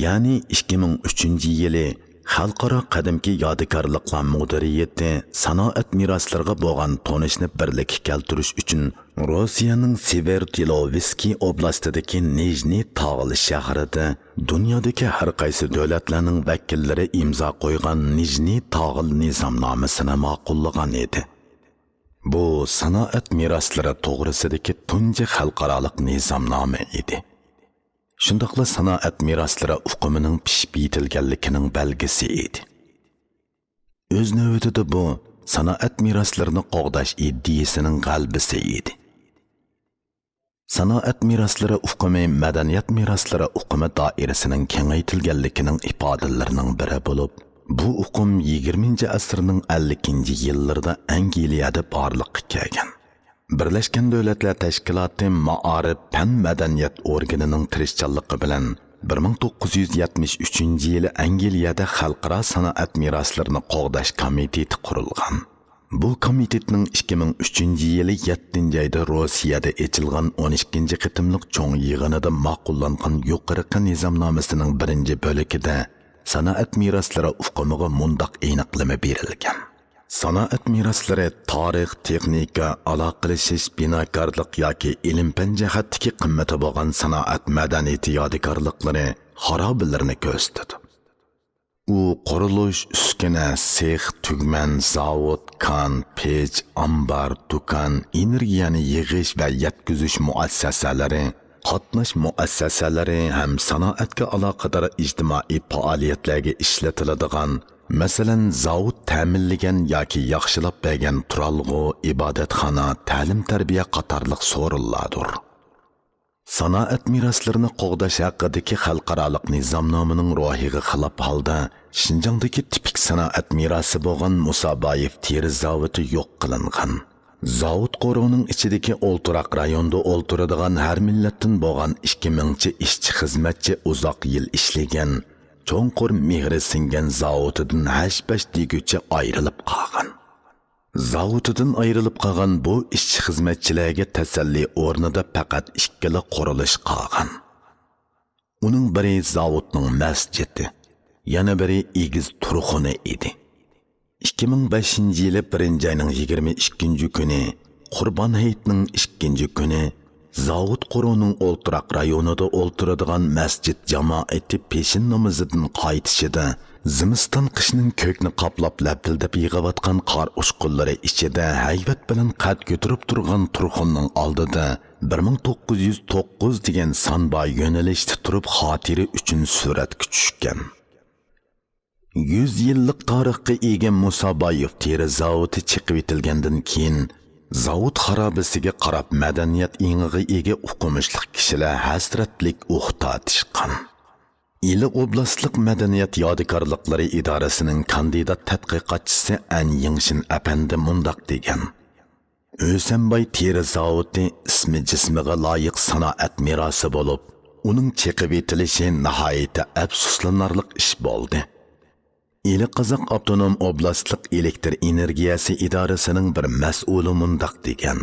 يەنى ئىككى مىڭ ئۈچىنچى يىلى، خەلقئارا قەدىمكى يادىكارلىقلار مۇدىرىيىتى سانائەت مىراسلىرىغا بولغان تونۇشنى بىرلىككە كەلتۈرۈش ئۈچۈن روسىيەنىڭ سېۋېرودۋىلوۋسكىي ئوبلاستىدىكى نىژنىي تاغىل شەھىرىدە دۇنيادىكى ھەر قايسى دۆلەتلەرنىڭ ۋەكىللىرى ئىمزا قويغان نىژنىي تاغىل نىزامنامىسىنى ماقۇللىغان ئىدى. بۇ سانائەت مىراسلىرى توغرىسىدىكى تۇنجى خەلقئارالىق نىزامنامە ئىدى. شۇنداقلا سانائەت مىراسلىرى ئۇقۇمىنىڭ پىشىپ يېتىلگەنلىكىنىڭ بەلگىسى ئىدى. ئۆز نۆۋىتىدە بۇ سانائەت مىراسلىرىنى قوغداش ئىدىيىسىنىڭ غەلىبىسى ئىدى. سانائەت مىراسلىرى ئۇقۇمى مەدەنىيەت مىراسلىرى ئۇقۇمى دائىرىسىنىڭ كېڭەيتىلگەنلىكىنىڭ ئىپادىلىرىنىڭ بىرى بولۇپ، بۇ ئۇقۇم يىگىرمىنچى ئەسىرنىڭ ئەللىكىنچى يىللىرىدا ئەنگلىيەدە بارلىققا كەلگەن. بىرلەشكەن دۆلەتلەر تەشكىلاتى مائارىپ پەن مەدەنىيەت ئورگىنىنىڭ تىرىشچانلىقى بىلەن بىر مىڭ توققۇز يۈز يەتمىش ئۈچىنچى يىلى ئەنگلىيەدە خەلقئارا سانائەت مىراسلىرىنى قوغداش كومىتېتى قۇرۇلغان. بۇ كومىتېتنىڭ ئىككى مىڭ ئۈچىنچى يىلى يەتتىنچى ئايدا روسىيەدە ئېچىلغان ئون ئىككىنچى قېتىملىق چوڭ يىغىنىدا ماقۇللانغان يۇقىرىقى نىزامنامىسىنىڭ بىرىنچى بۆلىكىدە سانائەت مىراسلىرى ئۇقۇمىغا مۇنداق ئېنىقلىما بېرىلگەن: سانائەت مىراسلىرى تارىخ، تېخنىكا، ئالاقىلىشىش، بىناكارلىق ياكى ئىلىم-پەن جەھەتتىكى قىممىتى بولغان سانائەت مەدەنىيىتى يادىكارلىقلىرى، خارابىلىرىنى كۆرسىتىدۇ. ئۇ قۇرۇلۇش، ئۈسكۈنە، سېخ، تۈگمەن، زاۋۇت، كان، پېچ، ئامبار، دۇكان، ئېنېرگىيەنى يىغىش ۋە يەتكۈزۈش مۇئەسسەسەلىرى، قاتناش مۇئەسسەسەلىرى ھەم سانائەتكە ئالاقىدار ئىجتىمائىي پائالىيەتلەرگە ئىشلىتىلىدىغان، مەسىلەن، زاۋۇت تەمىنلىگەن ياكى ياخشىلاپ بەرگەن تۇرالغۇ، ئىبادەتخانا، تەلىم-تەربىيە قاتارلىق سورۇنلاردۇر. سانائەت مىراسلىرىنى قوغداش ھەققىدىكى خەلقئارالىق نىزامنامىنىڭ روھىغا خىلاپ ھالدا، شىنجاڭدىكى تىپىك سانائەت مىراسى بولغان مۇسابايېف تېرە زاۋۇتى يوق قىلىنغان. زاۋۇت قورۇنىڭ ئىچىدىكى ئولتۇراق رايوندا ئولتۇرىدىغان ھەر مىللەتتىن بولغان ئىككى مىڭچە ئىشچى-خىزمەتچى ئۇزاق يىل ئىشلىگەن، چوڭقۇر مېھرى سىڭگەن زاۋۇتىدىن ھەش-پەش دېگۈچە ئايرىلىپ قالغان. زاۋۇتىدىن ئايرىلىپ قالغان بۇ ئىشچى-خىزمەتچىلەرگە تەسەللى ئورنىدا پەقەت ئىككىلا قۇرۇلۇش قالغان. ئۇنىڭ بىرى زاۋۇتنىڭ مەسچىتى، يەنە بىرى ئېگىز تۇرخۇنى ئىدى. ئىككى مىڭ بەشىنچى يىلى بىرىنچى ئاينىڭ يىگىرمە ئىككىنچى كۈنى، قۇربان ھېيتنىڭ ئىككىنچى كۈنى، زاۋۇت قورۇنىڭ ئولتۇراق رايونىدا ئولتۇرىدىغان مەسچىت جامائىتى پېشىن نامىزىدىن قايتىشىدا، زىمىستان قىشنىڭ كۆكنى قاپلاپ لەپىلدەپ يېغىۋاتقان قار ئۇچقۇنلىرى ئىچىدە ھەيۋەت بىلەن قەد كۆتۈرۈپ تۇرغان تۇرخۇننىڭ ئالدىدا بىر مىڭ توققۇز يۈز توققۇز دېگەن سان بار يۆنىلىشتە تۇرۇپ خاتىرە ئۈچۈن سۈرەتكە چۈشكەن. يۈز يىللىق تارىخقا ئىگە مۇسابايېف تېرە زاۋۇتى چېقىۋېتىلگەندىن كېيىن، زاۋۇت خارابىسىگە قاراپ مەدەنىيەت ئېڭىغا ئىگە ئوقۇمۇشلۇق كىشىلەر ھەسرەتلىك ئۇھ تارتىشقان. ئىلى ئوبلاستلىق مەدەنىيەت يادىكارلىقلىرى ئىدارىسىنىڭ كاندىدات تەتقىقاتچىسى ئەن يىڭشىن ئەپەندى مۇنداق دېگەن: ھۆسەنباي تېرە زاۋۇتى ئىسمى جىسمىغا لايىق سانائەت مىراسى بولۇپ، ئۇنىڭ چېقىۋېتىلىشى ناھايىتى ئەپسۇسلىنارلىق ئىش بولدى. ئىلى قازاق ئاپتونوم ئوبلاستلىق ئېلېكتر ئېنېرگىيەسى ئىدارىسىنىڭ بىر مەسئۇلى مۇنداق دېگەن: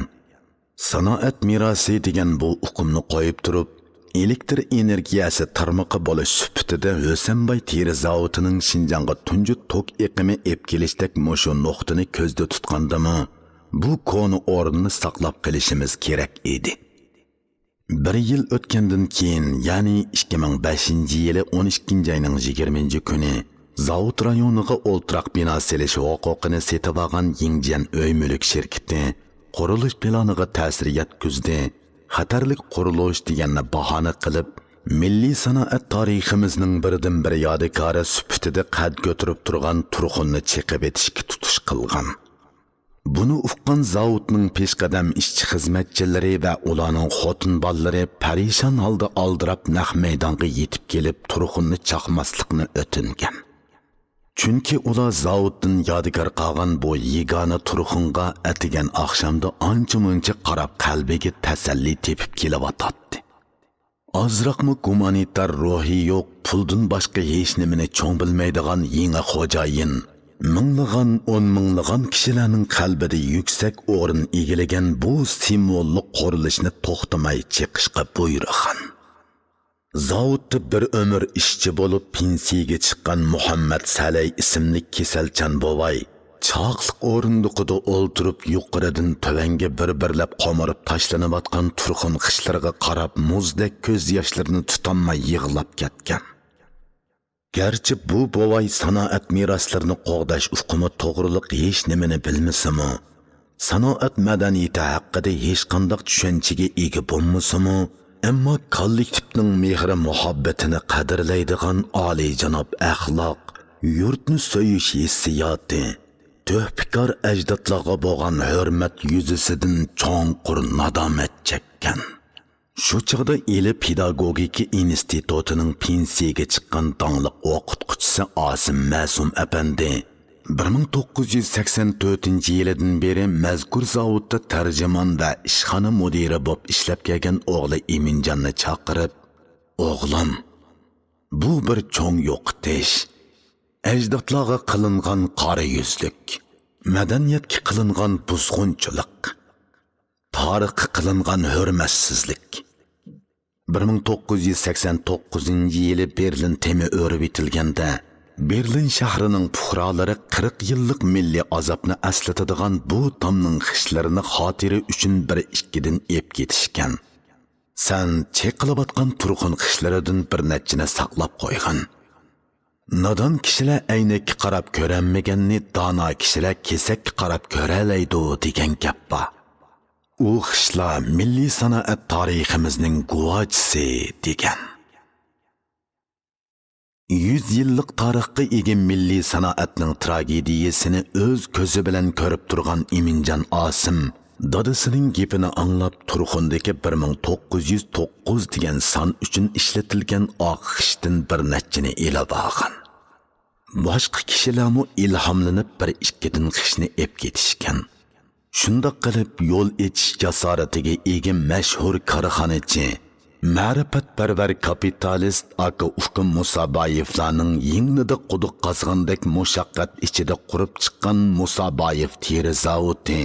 سانائەت مىراسى دېگەن بۇ ئۇقۇمنى قويۇپ تۇرۇپ، ئېلېكتر ئېنېرگىيەسى تارمىقى بولۇش سۈپىتىدە ھۆسەنباي تېرە زاۋۇتىنىڭ شىنجاڭغا تۇنجى توك ئېقىمى ئېپ كېلىشتەك مۇشۇ نۇقتىنى كۆزدە تۇتقاندىمۇ، بۇ كونا ئورۇننى ساقلاپ قېلىشىمىز كېرەك ئىدى. بىر يىل ئۆتكەندىن كېيىن، يەنى ئىككى مىڭ بەشىنچى يىلى ئون ئىككىنچى ئاينىڭ يىگىرمىنچى كۈنى، زاۋۇت رايونىغا ئولتۇراق بىنا سېلىش ھوقۇقىنى سېتىۋالغان يىڭجيەن ئۆي مۈلۈك شىركىتى قۇرۇلۇش پىلانىغا تەسىر يەتكۈزدى، خەتەرلىك قۇرۇلۇش دېگەننى باھانە قىلىپ، مىللىي سانائەت تارىخىمىزنىڭ بىردىنبىر يادىكارى سۈپىتىدە قەد كۆتۈرۈپ تۇرغان تۇرخۇننى چېقىۋېتىشكە تۇتۇش قىلغان. بۇنى ئۇققان زاۋۇتنىڭ پېشقەدەم ئىشچى-خىزمەتچىلىرى ۋە ئۇلارنىڭ خوتۇن-بالىلىرى پەرىشان ھالدا ئالدىراپ نەق مەيدانغا يېتىپ كېلىپ، تۇرخۇننى چاقماسلىقنى ئۆتۈنگەن. چۈنكى ئۇلار زاۋۇتتىن يادىكار قالغان بۇ يېگانە تۇرخۇنغا ئەتىگەن-ئاخشامدا ئانچە-مۇنچە قاراپ قەلبىگە تەسەللى تېپىپ كېلىۋاتاتتى. ئازراقمۇ گۇمانىتار روھى يوق، پۇلدىن باشقا ھېچنېمىنى چوڭ بىلمەيدىغان يېڭى خوجايىن مىڭلىغان، ئون مىڭلىغان كىشىلەرنىڭ قەلبىدە يۈكسەك ئورۇن ئىگىلىگەن بۇ سىمۋوللۇق قۇرۇلۇشنى توختىماي چېقىشقا بۇيرۇغان. زاۋۇتتا بىر ئۆمۈر ئىشچى بولۇپ پېنسىيىگە چىققان مۇھەممەد سەلەي ئىسىملىك كېسەلچان بوۋاي، چاقلىق ئورۇندۇقىدا ئولتۇرۇپ، يۇقىرىدىن تۆۋەنگە بىر-بىرلەپ قومۇرۇپ تاشلىنىۋاتقان تۇرخۇن خىشلىرىغا قاراپ، مۇزدەك كۆز ياشلىرىنى تۇتالماي يىغلاپ كەتكەن. گەرچە بۇ بوۋاي سانائەت مىراسلىرىنى قوغداش ئۇقۇمى توغرىلىق ھېچنېمىنى بىلمىسىمۇ، سانائەت مەدەنىيىتى ھەققىدە ھېچقانداق چۈشەنچىگە ئىگە بولمىسىمۇ، ئەمما كوللېكتىپنىڭ مېھرى-مۇھەببىتىنى قەدىرلەيدىغان ئالىيجاناب ئەخلاق، يۇرتنى سۆيۈش ھېسسىياتى، تۆھپىكار ئەجدادلارغا بولغان ھۆرمەت يۈزىسىدىن چوڭقۇر نادامەت چەككەن. شۇ چاغدا ئىلى پېداگوگىكا ئىنستىتۇتىنىڭ پېنسىيىگە چىققان داڭلىق ئوقۇتقۇچىسى ئاسىم مەسۇم ئەپەندى بىر مىڭ توققۇز يۈز سەكسەن تۆتىنچى يىلىدىن بېرى مەزكۇر زاۋۇتتا تەرجىمان ۋە ئىشخانا مۇدىرى بولۇپ ئىشلەپ كەلگەن ئوغلى ئىمىنجاننى چاقىرىپ، «ئوغلۇم، بۇ بىر چوڭ يوقىتىش، ئەجدادلارغا قىلىنغان قارا يۈزلۈك، مەدەنىيەتكە قىلىنغان بۇزغۇنچىلىق، تارىخقا قىلىنغان ھۆرمەتسىزلىك.» بىر مىڭ توققۇز يۈز سەكسەن توققۇزىنچى يىلى بېرلىن تېمى ئۆرۈۋېتىلگەندە، بېرلىن شەھىرىنىڭ پۇقرالىرى قىرىق يىللىق مىللىي ئازابنى ئەسلىتىدىغان بۇ تامنىڭ خىشلىرىنى خاتىرە ئۈچۈن بىر ئىككىدىن ئېپ كېتىشكەن. سەن چېقىلىۋاتقان تۇرخۇن خىشلىرىدىن بىر نەچچىنى ساقلاپ قويغىن. نادان كىشىلەر ئەينەككە قاراپ كۆرەلمىگەننى دانا كىشىلەر كېسەككە قاراپ كۆرەلەيدۇ دېگەن گەپ بار. ئۇ خىشلار مىللىي سانائەت تارىخىمىزنىڭ گۇۋاچىسى دېگەن. يۈز يىللىق تارىخقا ئىگە مىللىي سانائەتنىڭ تراگېدىيىسىنى ئۆز كۆزى بىلەن كۆرۈپ تۇرغان ئىمىنجان ئاسىم دادىسىنىڭ گېپىنى ئاڭلاپ، تۇرخۇندىكى بىر مىڭ توققۇز يۈز توققۇز دېگەن سان ئۈچۈن ئىشلىتىلگەن ئاق خىشتىن بىر نەچچىنى ئېلىۋالغان. باشقا كىشىلەرمۇ ئىلھاملىنىپ بىر ئىككىدىن خىشنى ئېپ كېتىشكەن. شۇنداق قىلىپ، يول ئېچىش جاسارىتىگە ئىگە مەشھۇر كارخانىچى، مەرىپەتپەرۋەر كاپىتالىست ئاكا-ئۇكا مۇسابايېۋلارنىڭ يىڭنىدا قۇدۇق قازغاندەك مۇشەققەت ئىچىدە قۇرۇپ چىققان مۇسابايېۋ تېرە زاۋۇتى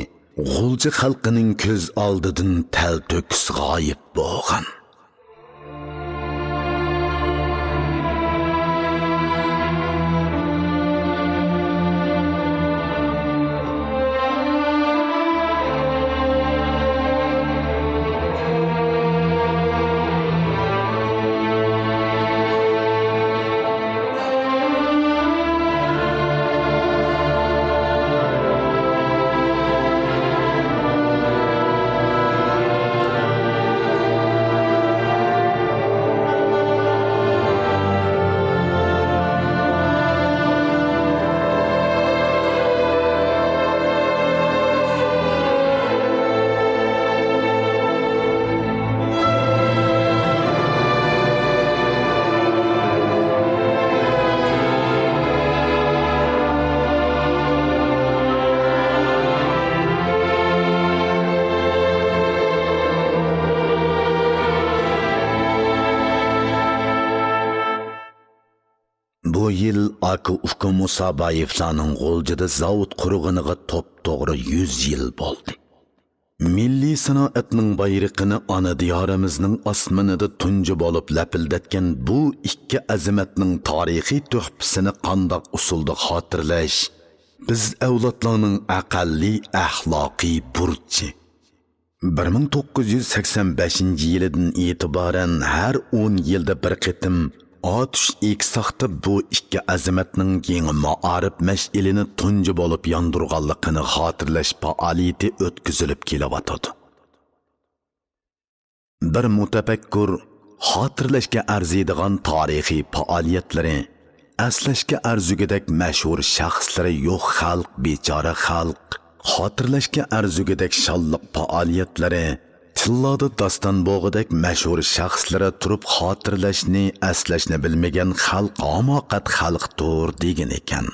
غۇلجا خەلقىنىڭ كۆز ئالدىدىن تەلتۆكۈس غايىب بولغان. بۇ يىل ئاكا-ئۇكا مۇسابايېۋلارنىڭ غۇلجىدا زاۋۇت قۇرغىنىغا توپتوغرا يۈز يىل بولدى. مىللىي سانائەتنىڭ بايرىقىنى ئانا دىيارىمىزنىڭ ئاسمىنىدا تۇنجى بولۇپ لەپىلدەتكەن بۇ ئىككى ئەزىمەتنىڭ تارىخىي تۆھپىسىنى قانداق ئۇسۇلدا خاتىرىلەش بىز ئەۋلادلارنىڭ ئەقەللىي ئەخلاقىي بۇرچى. بىر مىڭ توققۇز يۈز سەكسەن بەشىنچى يىلىدىن ئېتىبارەن ھەر ئون يىلدا بىر قېتىم ئاتۇش ئېكساقتا بۇ ئىككى ئەزىمەتنىڭ يېڭى مائارىپ مەشئىلىنى تۇنجى بولۇپ ياندۇرغانلىقىنى خاتىرىلەش پائالىيىتى ئۆتكۈزۈلۈپ كېلىۋاتىدۇ. بىر مۇتەپەككۇر خاتىرىلەشكە ئەرزىيدىغان تارىخىي پائالىيەتلىرى، ئەسلەشكە ئەرزىگۈدەك مەشھۇر شەخسلىرى يوق خەلق، بىچارە خەلق، خاتىرىلەشكە ئەرزىگۈدەك شانلىق پائالىيەتلىرى، تىللادا داستان بوغىدەك مەشھۇر شەخسلىرى تۇرۇپ خاتىرىلەشنى، ئەسلەشنى بىلمىگەن خەلق ھاماقەت خەلقتۇر دېگىنىكەن.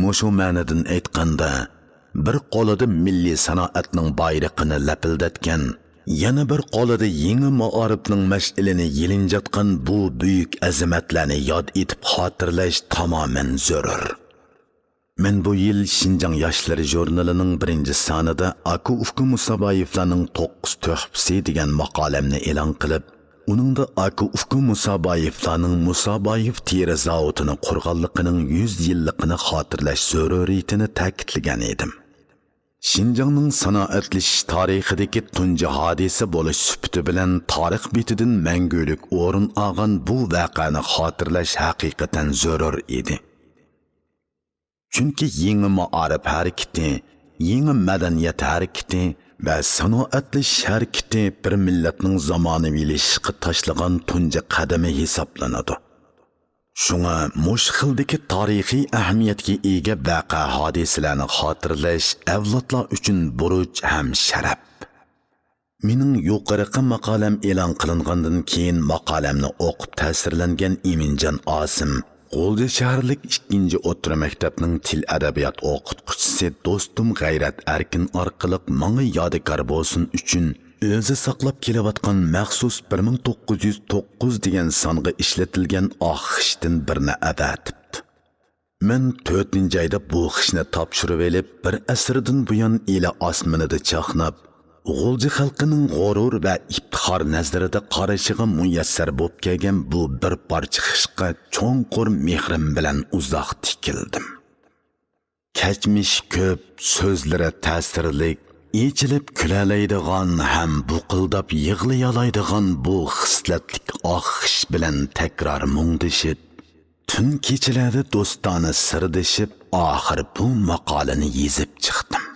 مۇشۇ مەنىدىن ئېيتقاندا، بىر قولىدا مىللىي سانائەتنىڭ بايرىقىنى لەپىلدەتكەن، يەنە بىر قولىدا يېڭى مائارىپنىڭ مەشئىلىنى يېلىنجاتقان بۇ بۈيۈك ئەزىمەتلەرنى ياد ئېتىپ خاتىرىلەش تامامەن زۆرۈر. مەن بۇ يىل شىنجاڭ ياشلىرى ژۇرنىلىنىڭ بىرىنچى سانىدا ئاكا-ئۇكا مۇسابايېۋلارنىڭ توققۇز تۆھپىسى دېگەن ماقالەمنى ئېلان قىلىپ، ئۇنىڭدا ئاكا-ئۇكا مۇسابايېۋلارنىڭ مۇسابايېۋ تېرە زاۋۇتىنى قۇرغانلىقىنىڭ يۈز يىللىقىنى خاتىرىلەش زۆرۈرىيىتىنى تەكىتلىگەن ئىدىم. شىنجاڭنىڭ سانائەتلىشىش تارىخىدىكى تۇنجى ھادىسە بولۇش سۈپىتى بىلەن تارىخ بېتىدىن مەڭگۈلۈك ئورۇن ئالغان بۇ ۋەقەنى خاتىرىلەش ھەقىقەتەن زۆرۈر ئىدى. چۈنكى يېڭى مائارىپ ھەرىكىتى، يېڭى مەدەنىيەت ھەرىكىتى ۋە سانائەتلىشىش ھەرىكىتى بىر مىللەتنىڭ زامانىۋىلىشىشقا تاشلىغان تۇنجى قەدىمى ھېسابلىنىدۇ. شۇڭا مۇشۇ خىلدىكى تارىخىي ئەھمىيەتكە ئىگە ۋەقە ھادىسىلەرنى خاتىرىلەش ئەۋلادلار ئۈچۈن بۇرچ ھەم شەرەپ. مېنىڭ يۇقىرىقى ماقالەم ئېلان قىلىنغاندىن كېيىن، ماقالەمنى ئوقۇپ تەسىرلەنگەن ئىمىنجان ئاسىم، غۇلجا شەھەرلىك ئىككىنچى ئوتتۇرا مەكتەپنىڭ تىل ئەدەبىيات ئوقۇتقۇچىسى دوستۇم غەيرەت ئەركىن ئارقىلىق ماڭا يادىكار بولسۇن ئۈچۈن، ئۆزى ساقلاپ كېلىۋاتقان مەخسۇس بىر مىڭ توققۇز يۈز توققۇز دېگەن سانغا ئىشلىتىلگەن ئاق خىشتىن بىرنى ئەۋەتىپتۇ. مەن تۆتىنچى ئايدا بۇ خىشنى تاپشۇرۇۋېلىپ، بىر ئەسىردىن بۇيان ئىلى ئاسمىنىدا چاقناپ، غۇلجا خەلقىنىڭ غۇرۇر ۋە ئىپتىخار نەزىرىدە قارىشىغا مۇيەسسەر بولۇپ كەلگەن بۇ بىر پارچە خىشقا چوڭقۇر مېھرىم بىلەن ئۇزاق تىكىلدىم. كەچمىش كۆپ، سۆزلىرى تەسىرلىك، ئېچىلىپ كۈلەلەيدىغان ھەم بۇقۇلداپ يىغلىيالايدىغان بۇ خىسلەتلىك ئاق خىش بىلەن تەكرار مۇڭدىشىپ، تۈن كېچىلەردە دوستانە سىردىشىپ، ئاخىر بۇ ماقالىنى يېزىپ چىقتىم.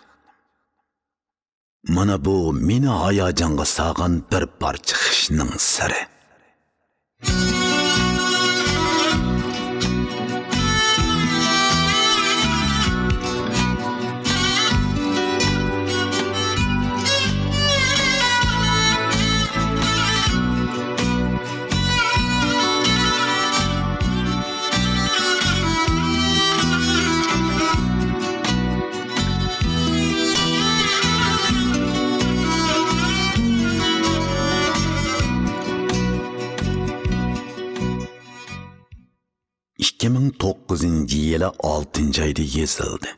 مانا بۇ مېنى ھاياجانغا سالغان بىر پارچە خىشنىڭ سىرى. ئىككى مىڭ توققۇزىنچى يىلى ئالتىنچى ئايدا يېزىلدى.